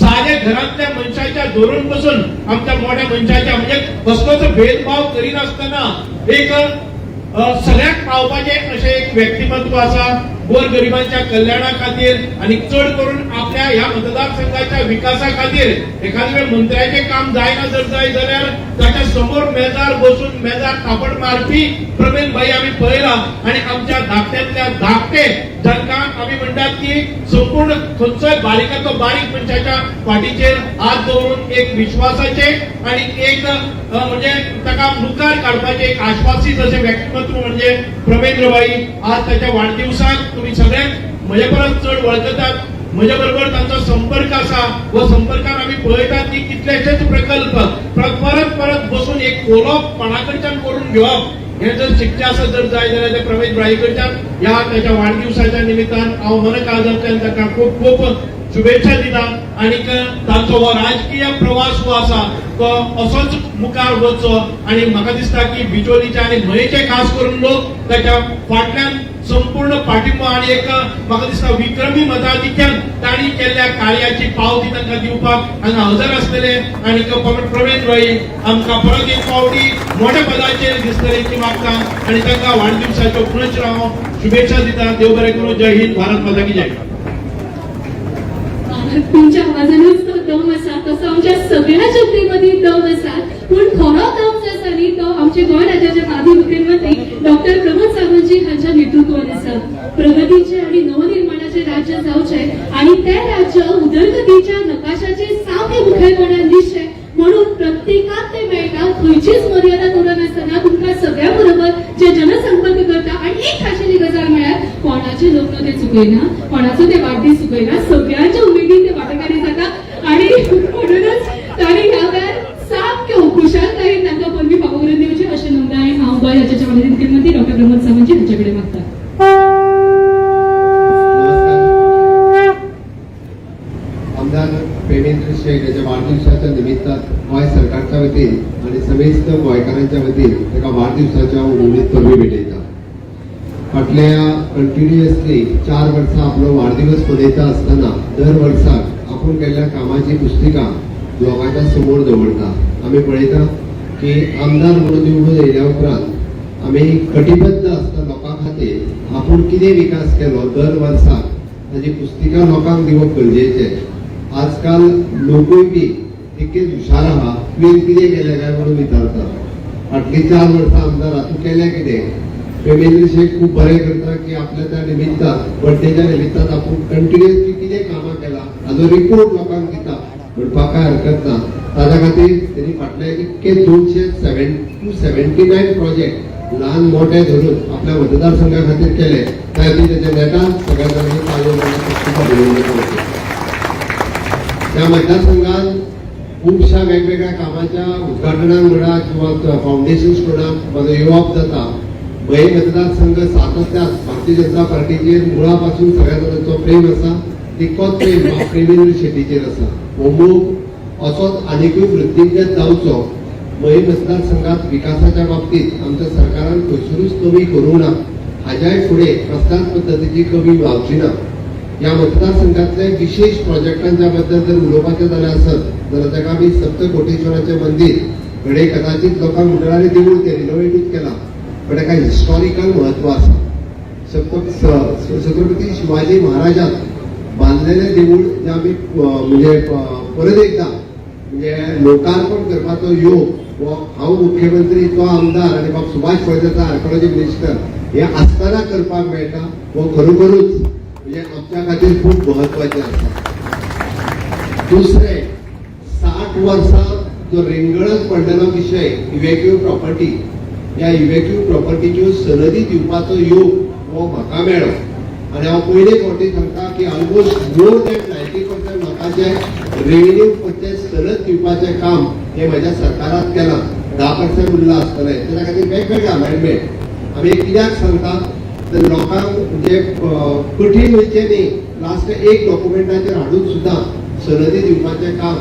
साद्या घरांतल्या मनशाच्या धरून बसून आमच्या मोठ्या मनशाच्या, म्हणजे कसलोच भेदभाव करिनासतना एक सगळ्यांक पावपाचें अशें एक व्यक्तिमत्व आसा. गोरगरिबांच्या कल्याणा खातीर आनी चड करून आपल्या ह्या मतदारसंघाच्या विकासा खातीर एखाद्या वेळ मंत्र्याचें काम जायना जर जाय जाल्यार ताच्या समोर मेजार बसून मेजार थापट मारपी प्रवीण भाई आमी पळयला. आनी आमच्या धाकट्यांतल्या धाकटे, जांकां आमी म्हणटात की संपूर्ण खंयचोय बारीकांतलो बारीक मनशाच्या फाटीचेर हात दवरून एक विश्वासाचे आनी एक म्हणजे ताका मुखार काडपाचें एक आश्वासीत अशें व्यक्तिमत्व म्हणजे प्रमेंद्र भाई. आज ताच्या वाडदिवसाक तुमी सगळ्यांक म्हजे परस चड वळखतात, म्हजे बरोबर तांचो संपर्क आसा. हो संपर्कान आमी पळयतात की कितलेशेच प्रकल्प परत परत बसून एक उलोवप कोणा कडच्यान करून घेवप हें जर शिकचें आसत जर जाय जाल्यार ते प्रमेश भाई कडच्यान. ह्या ताच्या वाडदिवसाच्या निमित्तान हांव मन काळजांतल्यान ताका खूब खूब शुभेच्छा दिता आनीक तांचो हो राजकीय प्रवास जो आसा तो असोच मुखार वचचो. आनी म्हाका दिसता की बिचोलीचे आनी मयेचे खास करून लोक ताच्या फाटल्यान संपूर्ण पाठिंबो आनी एक म्हाका दिसता विक्रमी मताधिक्यान तांणी केल्ल्या कार्याची पावती तांकां दिवपाक हांगा हजर आसतले. आनी प्रवीण भाई आमकां परत एक फावटी मोठ्या पदाचेर दिसतले इतली मागता आनी तांकां वाडदिवसाच्यो पुनश्च हांव शुभेच्छा दिता. देव बरें करूं. जय हिंद, भारत माता की जय.
तुमच्या आवाजानूच तो दम आसा, तसो आमच्या सगळ्या जनतेमदीं दम आसा. पूण खरो दम जो आसा न्ही तो आमचे गोंय राज्याचे माजी मुख्यमंत्री डॉक्टर प्रमोद सावंतजी हांच्या नेतृत्वान आसा. प्रगतीचे आणि नवनिर्माणाचे राज्य जावचे आणि ते राज्य उदरगतीच्या नकाशाचे सामके मुखेलपणान दिसचे म्हणून प्रत्येकाक ते मेळटा. खंयचीच मर्यादा दवरनासतना तुमकां सगळ्या बरोबर जे जनसंपर्क करता. आणि एक खाशेली गजाल म्हळ्यार कोणाचें लग्न ते चुकयना, कोणाचो ते वाडदीस चुकयना, सगळ्यांच्या उमेदीन ते वांटेकारी जाता. आणि म्हणूनच तांणी ह्या वेळार सामक्यो खुशालकायेन तांकां परबीं फावो करून दिवची अशें नमदाय हांव गोंय राज्याचे माननीय मुख्यमंत्री डॉक्टर प्रमोद सावंतजी हांचे कडेन मागता.
नमस्कार. आमदार प्रेमेंद्र शेट याच्या वाढदिवसाच्या निमित्तान गोंय सरकारच्या वतीन आणि समेस्त गोंयकारांच्या वतीन ताका वाढदिवसाच्या उमेद परबी भेटयता. फाटल्या कंटिन्युअसली 4 वर्सां आपलो वाढदिवस मनयता आसतना दर वर्साक आपूण केल्ल्या कामाची पुस्तिका लोकांच्या समोर दवरता. आमी पळयता की आमदार म्हणून निवडून येयल्या उपरांत आमी कटिबद्ध आसता लोकां खातीर. आपूण कितें विकास केलो दर वर्साक ताजी पुस्तिका लोकांक दिवप गरजेचें. आजकाल लोकूय बी तितकेच हुशार आहा. तुवें कितें केलें काय म्हणून विचारता. फाटलीं 4 वर्सां आमदार आहा, तूं केलें कितें? प्रेमेंद्र शेट खूब बरें करता की आपल्या त्या निमित्तान, बर्थडेच्या निमित्तान आपूण कंटिन्युअसली कितें कामां केलां हाजो रिपोर्ट लोकांक दिता म्हणपाक कांय हरकत ना. ताज्या खातीर तेणी फाटले इतके 279 प्रोजेक्ट ल्हान मोठे धरून आपल्या मतदारसंघा खातीर केले. त्या खातीर तेच्या नेटान सगळ्या जाणांनी ताळयो मारून खूब अभिनंदन करचें. त्या मतदारसंघात खुबशा वेगवेगळ्या कामाच्या उद्घाटनाक म्हणा किंवा फावंडेशन स्टोनाक म्हजो येवप जाता. मये मतदारसंघ सातत्यात भारतीय जनता पार्टीचेर मुळा पासून सगळ्या जाणांचो प्रेम आसा, तितकोच प्रेम प्रेमेंद्र शेटीचेर आसा. हो मोग असोच आनिकूय वृद्धिंगत जावचो. मये मतदारसंघात विकासाच्या बाबतीत आमच्या सरकारान खंयसरूच कमी करूंक ना, हाज्याय फुडें कसल्याच पद्दतीची कमी जावची ना. ह्या मतदारसंघातले विशेष प्रोजेक्टांच्या बद्दल जर उलोवपाचें जाल्यार आसत जाल्यार ताका आमी सप्तकोटेश्वराचें मंदीर, घडये कदाचित लोकांक म्हणटले आरे देवूळ तें रिनोवेटूच केलां, पण ताका हिस्टॉरिकल म्हत्व आसा. छत्रपती शिवाजी महाराजान बांदलेलें देवूळ जें आमी म्हणजे परत एकदा म्हणजे लोकार्पण करपाचो योग हो हांव मुख्यमंत्री, तो आमदार आनी बाब सुभाष फळदेसाय आर्किओलॉजी मिनिस्टर हे आसतना करपाक मेळटा, हो खरोखरूच म्हणजे आमच्या खातीर खूब म्हत्वाचें आसा. दुसरें, 60 वर्सां जो रेंगळत पडलेलो विशय इव्हॅक्यू प्रॉपर्टी, ह्या इव्हॅक्यू प्रॉपर्टीच्यो सनदी दिवपाचो योग हो म्हाका मेळ्ळो आनी हांव पयले फावटी सांगता की ऑलमोस्ट मोर दॅन 90% लोकांचे रेव्हेन्यू पत्ते सनद दिवपाचें काम हें म्हज्या सरकारात केलां. 10% उरलां आसतलें. तेच्या खातीर वेगवेगळे अमेंडमेंट आमी कित्याक सांगता तर लोकांक म्हणजे कठीण वयचें न्ही, लास्ट एक डॉक्युमेंटाचेर हाडून सुद्दां सनदी दिवपाचें काम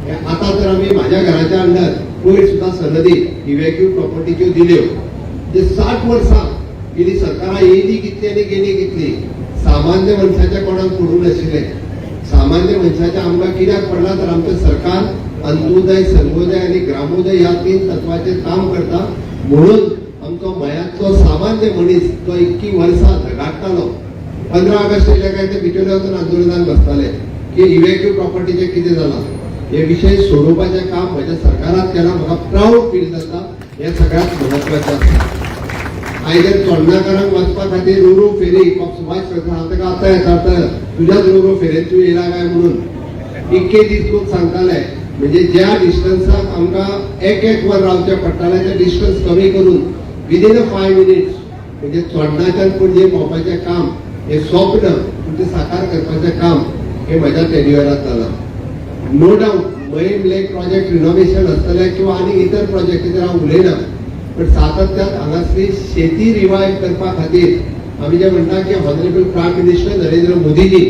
हें आतां तर आमी म्हाज्या घराच्या अंडर पयर सुद्दां सनदी इव्हॅक्यू प्रॉपर्टीच्यो दिल्यो. म्हणजे 60 वर्सां गेली सरकारां येयली कितली आनी गेली कितली, सामान्य मनशाच्या कोणाक पडूंक नाशिल्लें. सामान्य मनशाच्या आमकां कित्याक पडलां तर आमचें सरकार अंत्योदय, सर्वोदय आनी ग्रामोदय ह्या 3 तत्वाचेर काम करता. म्हणून आमचो मयांतलो सामान्य मनीस जो इतकी वर्सां झगाडटालो, 15 ऑगस्ट येयले काय ते बिचोले वचून आंदोलनाक बसताले की इव्हॅक्यू प्रॉपर्टीचें कितें जालां, हे विशय सोडोवपाचें काम म्हज्या सरकारान केलां. म्हाका प्रावड फील जाता, हें सगळ्यांत म्हत्वाचें आसा. आयज जर चोडणाकारांक वचपा खातीर रोरो फेरी, बाब सुभाष फळदेसाय, हांव ताका आतां विचारता, तुज्याच रोरो फेरयेन तूं येयला काय म्हणून. इतके दीस लोक सांगताले, म्हणजे ज्या डिस्टन्साक आमकां एक एक वर रावचें पडटालें तें डिस्टन्स कमी करून विदीन अ 5 मिनिट्स म्हणजे चोडणाच्यान पणजे पावपाचें काम, हें स्वप्न तुमचें साकार करपाचें काम हें म्हज्या टेन्युअरात जालां. No doubt Mayem lake project renovation आसतलें किंवा आनी इतर प्रोजेक्टीचेर हांव उलयना, पण सातत्यात हांगासली शेती रिवायव करपा खातीर आमी जे म्हणटा की ऑनरेबल प्रायम मिनिस्टर नरेंद्र मोदीजी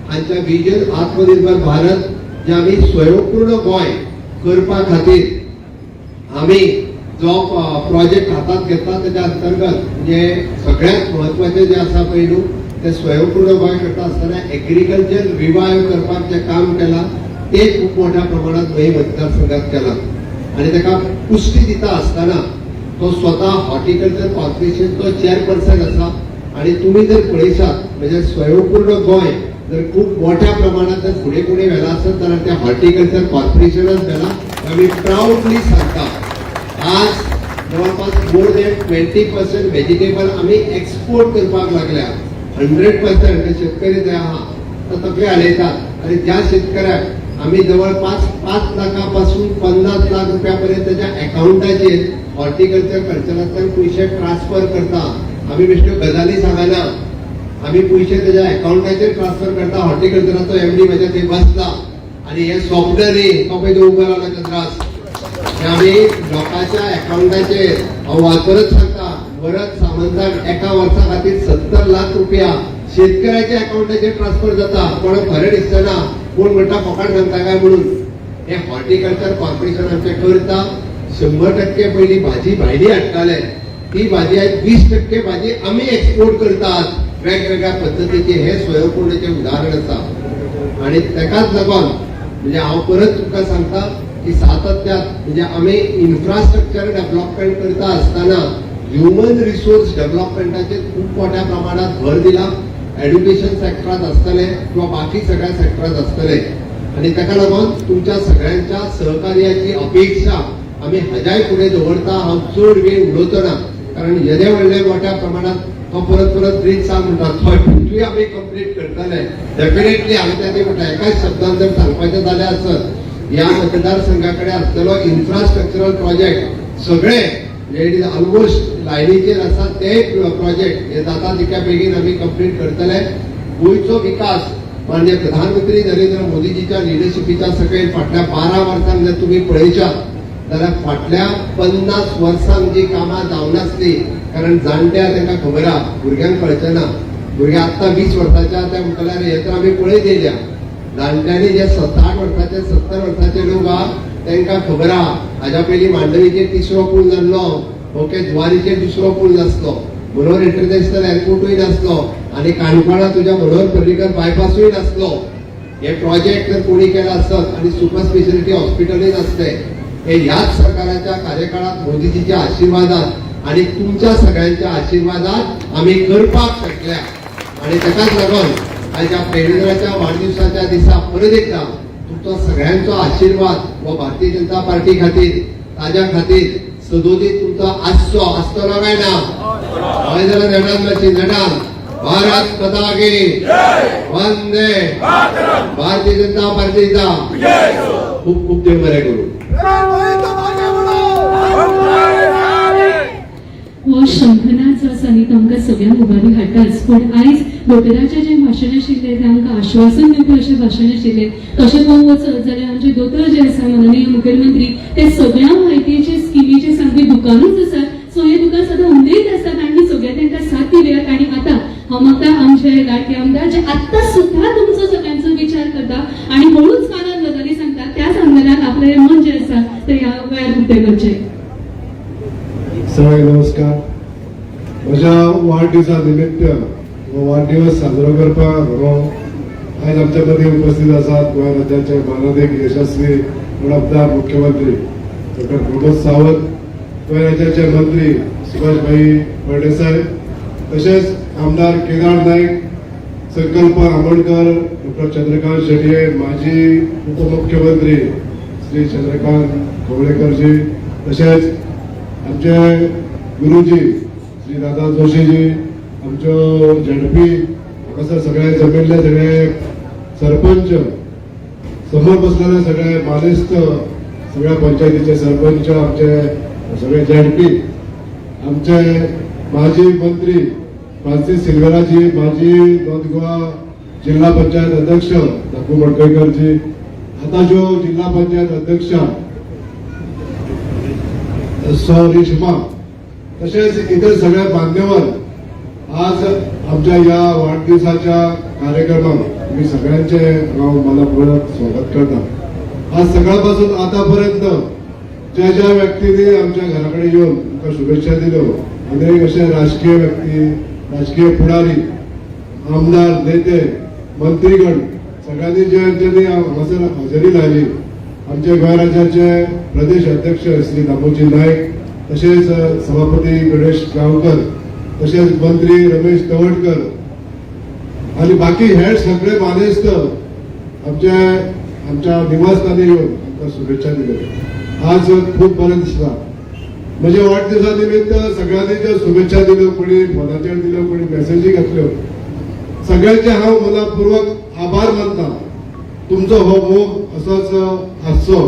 हांच्या विजन आत्मनिर्भर भारत, जे आमी स्वयंपूर्ण गोंय करपा खातीर आमी जो प्रोजेक्ट हातात घेतला त्याच्या अंतर्गत म्हणजे सगळ्यात म्हत्वाचें जें आसा पयलू तें स्वयंपूर्ण गोंय करता आसतना एग्रीकल्चर रिवायव करपाक जें काम केलां तें खूब मोठ्या प्रमाणात मये मतदारसंघात केलां आनी ताका पुश्टी दिता आसतना तो स्वता हॉर्टिकल्चर कॉर्पोरेशनचो चेअरपर्सन आसा. आनी तुमी जर पळयशात म्हणजे स्वयंपूर्ण गोंय जर खूब मोठ्या प्रमाणात जर फुडें कोणी व्हेलां आसत जाल्यार तें हॉर्टिकल्चर कॉर्पोरेशनच व्हेलां. आमी प्रावडली सांगता, आज जवळपास मोर दॅन 20% व्हेजिटेबल आमी एक्सपोर्ट करपाक लागल्या. 100% शेतकरी जे आहा तो तकली हालयतात आनी ज्या शेतकऱ्याक आमी जवळपास 5 लाखा पासून 50 लाख रुपया पर्यंत त्याच्या अकाउंटाचेर हॉर्टिकल्चर कल्चरांतल्यान पयशे ट्रान्सफर करता. आमी बेश्ट्यो गजाली सांगना, आमी पयशे त्याच्या अकाउंटाचेर ट्रान्सफर करता. हॉर्टिकल्चराचो एमडी म्हज्या थंय बसला आनी हें स्वप्न न्ही, तो पळय उबो रावला चंद्रास. हे आमी लोकांच्या अकाउंटाचेर, हांव परत सांगता, वरद सामंताक एका वर्सा खातीर 70 लाख रुपया शेतकऱ्याच्या अकाउंटाचेर ट्रान्सफर जाता. कोणाक खरें दिसना, कोण म्हणटा फकाण सांगता काय म्हणून. हे हॉर्टिकल्चर कॉर्पोरेशन आमचें करता. 100% पयलीं भाजी भायली हाडटाले, ती भाजी आयज 20% भाजी आमी एक्सपोर्ट करतात वेगवेगळ्या पद्दतीचे. हे स्वयंपूर्णेचें उदाहरण आसा आनी तेकाच लागून म्हणजे हांव परत तुमकां सांगता की सातत्यात म्हणजे आमी इन्फ्रास्ट्रक्चर डेव्हलपमेंट करता आसतना ह्युमन रिसोर्स डेव्हलपमेंटाचेर खूब मोठ्या प्रमाणात भर दिला. एड्युकेशन सेक्टरात आसतलें किंवा बाकी सगळ्या सेक्टरात आसतलें. आनी ताका लागून तुमच्या सगळ्यांच्या सहकार्याची अपेक्षा आमी हाज्याय फुडें दवरता. हांव चड वेळ उलोवचो ना, कारण येदे व्हडले मोठ्या प्रमाणात तो परत परत ब्रीज सांग म्हणटा, तो ब्रिजूय आमी कंप्लीट करतले डेफिनेटली. हांवें ताचे म्हटलें, एकाच शब्दान जर सांगपाचें जाल्यार आसत, ह्या मतदारसंघा कडेन आसलेलो इन्फ्रास्ट्रक्चरल प्रोजेक्ट सगळे it is almost लायनीचेर आसा. ते प्रोजेक्ट हे जाता तितक्या बेगीन आमी कंप्लीट करतले. गोंयचो विकास माननीय प्रधानमंत्री नरेंद्र मोदीजीच्या लिडरशिपीच्या सकयल फाटल्या 12 वर्सांक जर तुमी पळयशात जाल्यार फाटल्या 50 वर्सांक जी कामां जावनासली, कारण जाणट्या तांकां खबर आहा, भुरग्यांक कळचें ना. भुरगे आत्तां 20 वर्साच्या ते म्हणटले, अरे हे तर आमी पळयत येयल्या. जाणट्यांनी जे 60 वर्साचे, 70 वर्साचे लोक आहा, तांकां खबर आहा, हाज्या पयलीं मांडवीचेर तिसरो पूल जाल्लो, ओके, जुवारीचेर दुसरो पूल नासलो, मनोहर इंटरनॅशनल एअरपोर्टूय नासलो आनी काणकोणा तुज्या मनोहर पर्रीकर बायपासूय नासलो. हे प्रोजेक्ट जर कोणी केला आसत आनी सुपर स्पेशालिटी हॉस्पिटलूय नासले, हे ह्याच सरकाराच्या कार्यकाळात मोदीजीच्या आशिर्वादान आणि तुमच्या सगळ्यांच्या आशिर्वादान आमी करपाक शकल्या. आणि ताकाच लागून आयच्या प्रेमेंद्राच्या वाढदिवसाच्या दिसा परत एकदा तुमचो सगळ्यांचो आशिर्वाद हो भारतीय जनता पार्टी खातीर, ताज्या खातीर सदोदीत तुमचो आसचो. आसतलो काय ना? हय जाल्यार नेटान, मातशी नेटान, भारत माता की, वंदे भारतीय जनता पार्टीचा. खूप खूप देव बरें करूं.
तुम आगे बढ़ो.
हो शंखनाद जो आसा न्ही, तो आमकां सगळ्यांक उबारी हाडटाच, पूण आयज दोतोराचें जें भाशण आशिल्लें तें आमकां आश्वासन दिवपी अशें भाशण आशिल्लें. तशें पळोवंक वचत जाल्यार आमचे दोतोर जे आसा, माननीय मुखेलमंत्री, ते सगळ्या म्हायतीचे स्किमीचे सामके दुकानूच आसात. सो हे दुकान सदां उलयत आसतात आनी सगळे तांकां साथ दिवयात. आनी आतां हांव मागता आमचे लाडके आमदार, जे आत्तां सुद्दां तुमचो सगळ्यांचो विचार करता आनी हळूच कानार गजाली सांगता, त्याच आमदारान आपलें मन जें आसा तें ह्या वेळार उक्तें करचें.
सगळ्यांक नमस्कार. म्हज्या वाडदिवसा निमित्त हो वाडदिवस साजरो करपाक हो आयज आमच्या मदीं उपस्थित आसात गोंय राज्याचे मानादीक यशस्वी म्हणपदार मुख्यमंत्री डॉक्टर प्रमोद सावंत, गोंय राज्याचे मंत्री सुभाष भाई फळदेसाय, तशेंच आमदार केदार नाईक, संकल्प आमोणकर, डॉक्टर चंद्रकांत शेटये, माजी उपमुख्यमंत्री श्री चंद्रकांत कवळेकरजी, तशेंच आमचे गुरुजी श्री दादा जोशीजी, आमच्यो झेडपी हांगासर सगळे जमिल्ले सगळे सरपंच, समोर बसलेले सगळे मानेस्त, सगळ्या पंचायतीचे सरपंच, आमचे सगळे झेडपी, आमचे माजी मंत्री फ्रांसीस सिल्वेराजी, माजी नॉर्थ गोवा जिल्हा पंचायत अध्यक्ष धाकू मडकयकरजी, आता ज्यो जिल्हा पंचायत अध्यक्ष सौ रेश्मा, तसेच इतर सगळे मान्यवर, आज आमच्या या वाढदिवसाच्या कार्यक्रमात मी सगळ्यांचे हांव मनापूर्वक स्वागत करता. आज सकाळपासून आतापर्यंत ज्या ज्या व्यक्तींनी आमच्या घरा कडेन येवन आमकां शुभेच्छा दिल्यो, अनेक अशे राजकीय व्यक्ती, राजकीय फुडारी, आमदार, नेते, मंत्रीगण, सगळ्यांनी जे ज्यांनी हांगासर हजेरी लायली, आमचे गोंय राज्याचे प्रदेश अध्यक्ष श्री दामोजी नाईक, तशेंच सभापती गणेश गांवकर, तशेंच मंत्री रमेश तवडकर आणि बाकी हेर सगळे मानेस्त आमच्या आमच्या निवासस्थानी येवन आमकां शुभेच्छा दिल्यो. आज खूब बरें दिसता. म्हज्या वाडदिवसा निमित्त सगळ्यांनी ज्यो शुभेच्छा दिल्यो, कोणी फोनाचेर दिल्यो, कोणी मेसेजी घातल्यो, सगळ्यांचे हांव मनापूर्वक आभार मानता. तुमचो हो मोग असोच आसचो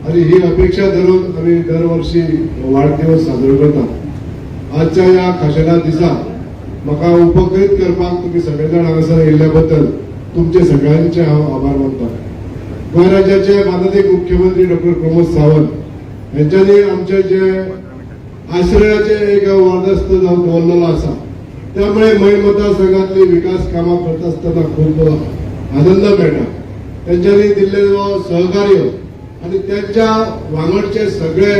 आणि ही अपेक्षा धरून आमी दरवर्षी हो वाडदिवस साजरो करतात. आजच्या ह्या खाशेल्या दिसा म्हाका उपकृत करपाक तुमी सगळे जाण हांगासर येयल्ल्या बद्दल तुमचे सगळ्यांचे हांव आभार मानता. गोंय राज्याचे माननीय मुख्यमंत्री डॉक्टर प्रमोद सावंत यांच्यानी आमचे जे आश्रयाचे एक वरदस्त जावन दवरलेलो आसा, त्यामुळे मयें मतदारसंघातली विकास कामां करता आसतना खूब आनंद मेळटा. त्यांच्यानी दिल्लेलो सहकार्य आणि त्यांच्या वांगडचे सगळे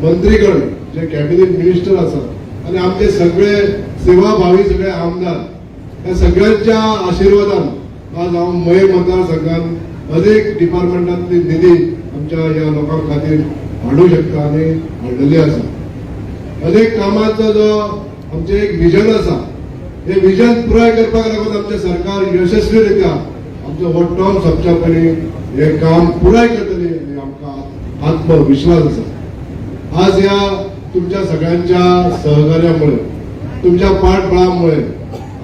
मंत्रीगण जे कॅबिनेट मिनिस्टर आसात आणि आमचे सगळे सेवाभावी सगळे आमदार, ह्या सगळ्यांच्या आशिर्वादान आज हांव मयें मतदारसंघात अनेक डिपार्टमेंटांतली निधी आमच्या ह्या लोकां खातीर हाडूंक शकता आनी हाडलेली आसा. अनेक कामांचो जो आमचें एक विजन आसा, हे विजन पुराय करपाक लागून आमचें सरकार यशस्वी रित्या आमचो हो टर्म सोंपच्या पयलीं
हे काम पुराय करतली हे आमकां आत्मविश्वास आसा. आज ह्या तुमच्या सगळ्यांच्या सहकार्यामुळे, तुमच्या पाठबळामुळे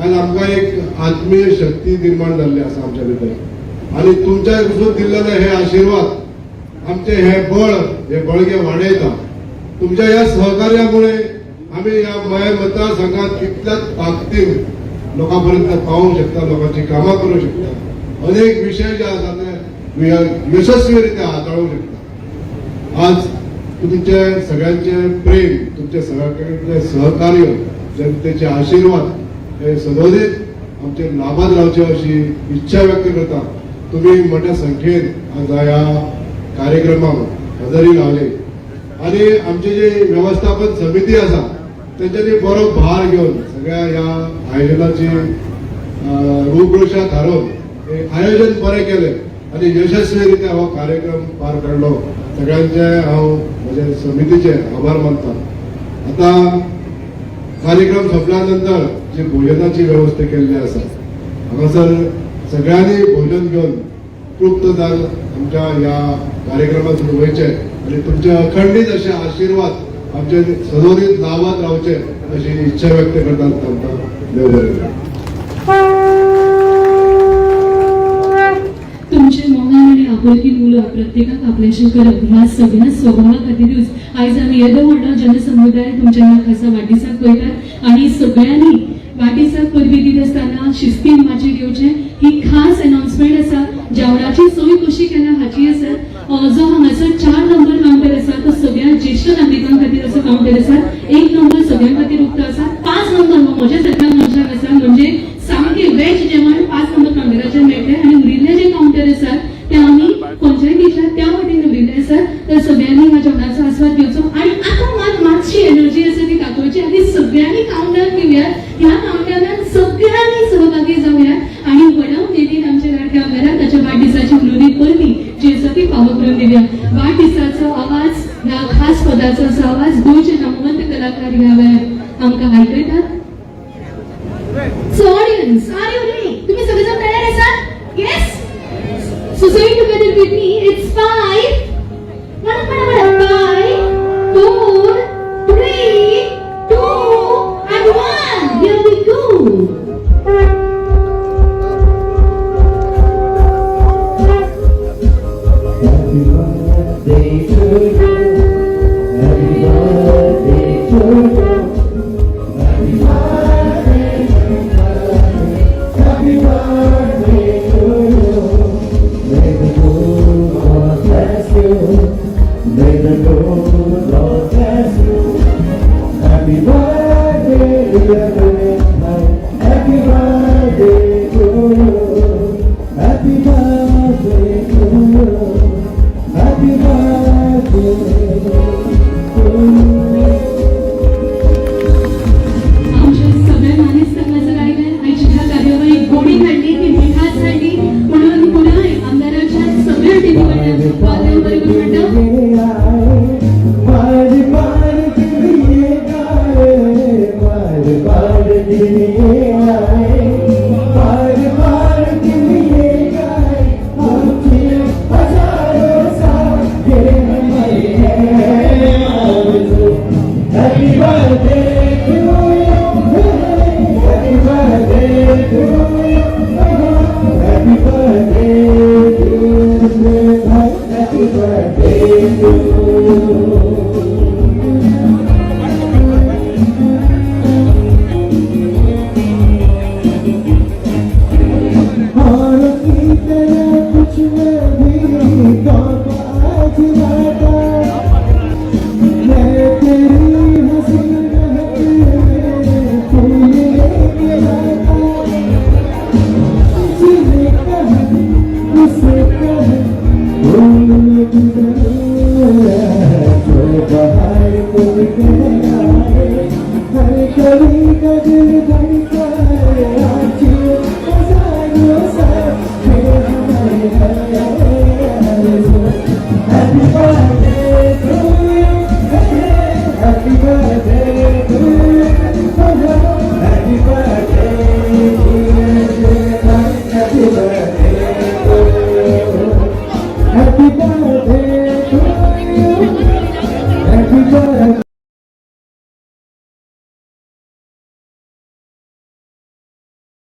आज आमकां एक आत्मीय शक्ती निर्माण जाल्ली आसा आमच्या भितर आनी तुमच्या कडसून दिल्लेले हे आशिर्वाद आमचे हे बळ, हे बळगे वाडयता. तुमच्या ह्या सहकार्यामुळे आमी ह्या मये मतदारसंघात तितल्याच ताकदीन लोकां पर्यंत पावोवंक शकता, लोकांची कामां करूंक शकता, अनेक विशय जे आसा ते यशस्वी रित्या हाताळूंक शकता. आज तुमचे सगळ्यांचे प्रेम, तुमचे सगळ्यांचे सहकार्य, जनतेचे आशीर्वाद हे सदोदीत आमचे लाभात रावचे अशी इच्छा व्यक्त करता. तुम्ही मोठ्या संख्येन आज ह्या कार्यक्रमाक हजेरी लावली आणि आमची जी व्यवस्थापन समिती आसा तेंच्यांनी बरो भार घेवन सगळ्या ह्या आयोजनाची रूपरेषा थारोवन हे आयोजन बरें केलें आनी यशस्वी रित्या हो कार्यक्रम पार पडलो. सगळ्यांचे हांव म्हजे समितीचे आभार मानता. आता कार्यक्रम सोंपल्या नंतर जी भोजनाची व्यवस्था केल्ली आसा, हांगासर सगळ्यांनी भोजन घेवन तृप्त जावन आमच्या ह्या कार्यक्रमात वयचे आनी तुमचे अखंडीत अशे आशिर्वाद आमचे सदोदीत लावत रावचे अशी इच्छा व्यक्त करतात. तांकां देव बरें करूं.
तुमचे मोगान आनी आपुलकीन उलोवप, प्रत्येकाक आपलेशें करप, ह्या सगळ्या स्वभावा खातीरूच आयज आमी येदो व्हडलो जनसमुदाय तुमच्या ह्या खासा वाडदिसाक पळयतात. आनी सगळ्यांनी वाडदिसाक परबी दित आसतना शिस्तीन माचयेर येवचें ही खास अनाउन्समेंट आसा. जेवणाची सोय कशी केल्या हाची आसा. जो हांगासर 4 नंबर कावंटर आसा तो सगळ्या ज्येश्ठ नागरिकां खातीर असो कावंटर आसा. 1 नंबर सगळ्यां खातीर उक्तो आसा. 5 नंबर हो म्हज्या सारक्या मनशाक आसा, म्हणजे सामकें वेज जेवण 5 नंबर कावंटराचेर मेळटलें. आनी उरिल्ले जे कावंटर आसात ते आमी पंचायतीच्या त्या वटेन दवरिल्ले आसात. तर सगळ्यांनी ह्या जेवणाचो आस्वाद घेवचो आनी आतां मात मातशी एनर्जी आसा ती दाखोवची आनी सगळ्यांनी कावंटर दिवया. ह्या कावंटरान सगळ्यांनी सहभागी जावया आनी व्हडा उमेदीन आमच्या लाडक्या आमदाराक ताच्या वाडदिसाची उलोवणी परबी जी आसा ती फावो करून दिवया. वाडदिसाचो आवाज, ह्या खास पदाचो असो आवाज गोंयचे नामवंत कलाकार ह्या वेळार आमकां आयकयतात. So audience, are you ready? तुम्ही सगळेजण तयार आसात? Yes? So say it together with me. It's 5. म्हणा म्हणा म्हणा. 5, 4, 3, 2, and 1. Here we go.
Happy birthday to you. Happy birthday to you. Happy birthday, happy birthday to you. May the good Lord bless you. May the good Lord bless you. Happy birthday, dear Prince. Happy birthday to you. Happy birthday to you. Happy birthday to you.
आमच्या सगळ्या मानेस्तांक हांगासर आयले, आयची ह्या कार्यावळीक गोडी हाडली, ती मिठास हाडली, म्हणून पुराय आमदाराच्या सगळ्या टिमी कडल्यान देव बरें करूं म्हणटा.
पार पार के लिए गाए, पार पार के लिए आए, पार पार के लिए गाए, हम हजारों साल ये हमारी है आरज़ू. Happy birthday to you, happy birthday to you, happy birthday to you, happy birthday to you. और की तरह कुछ मैं भी तो आजमाता, मैं तेरी हंसी महक में फूल लेके आता. जिन्हें कहा उसे कहा भूल जो बाहर तुम आए, हर कवि का दिल.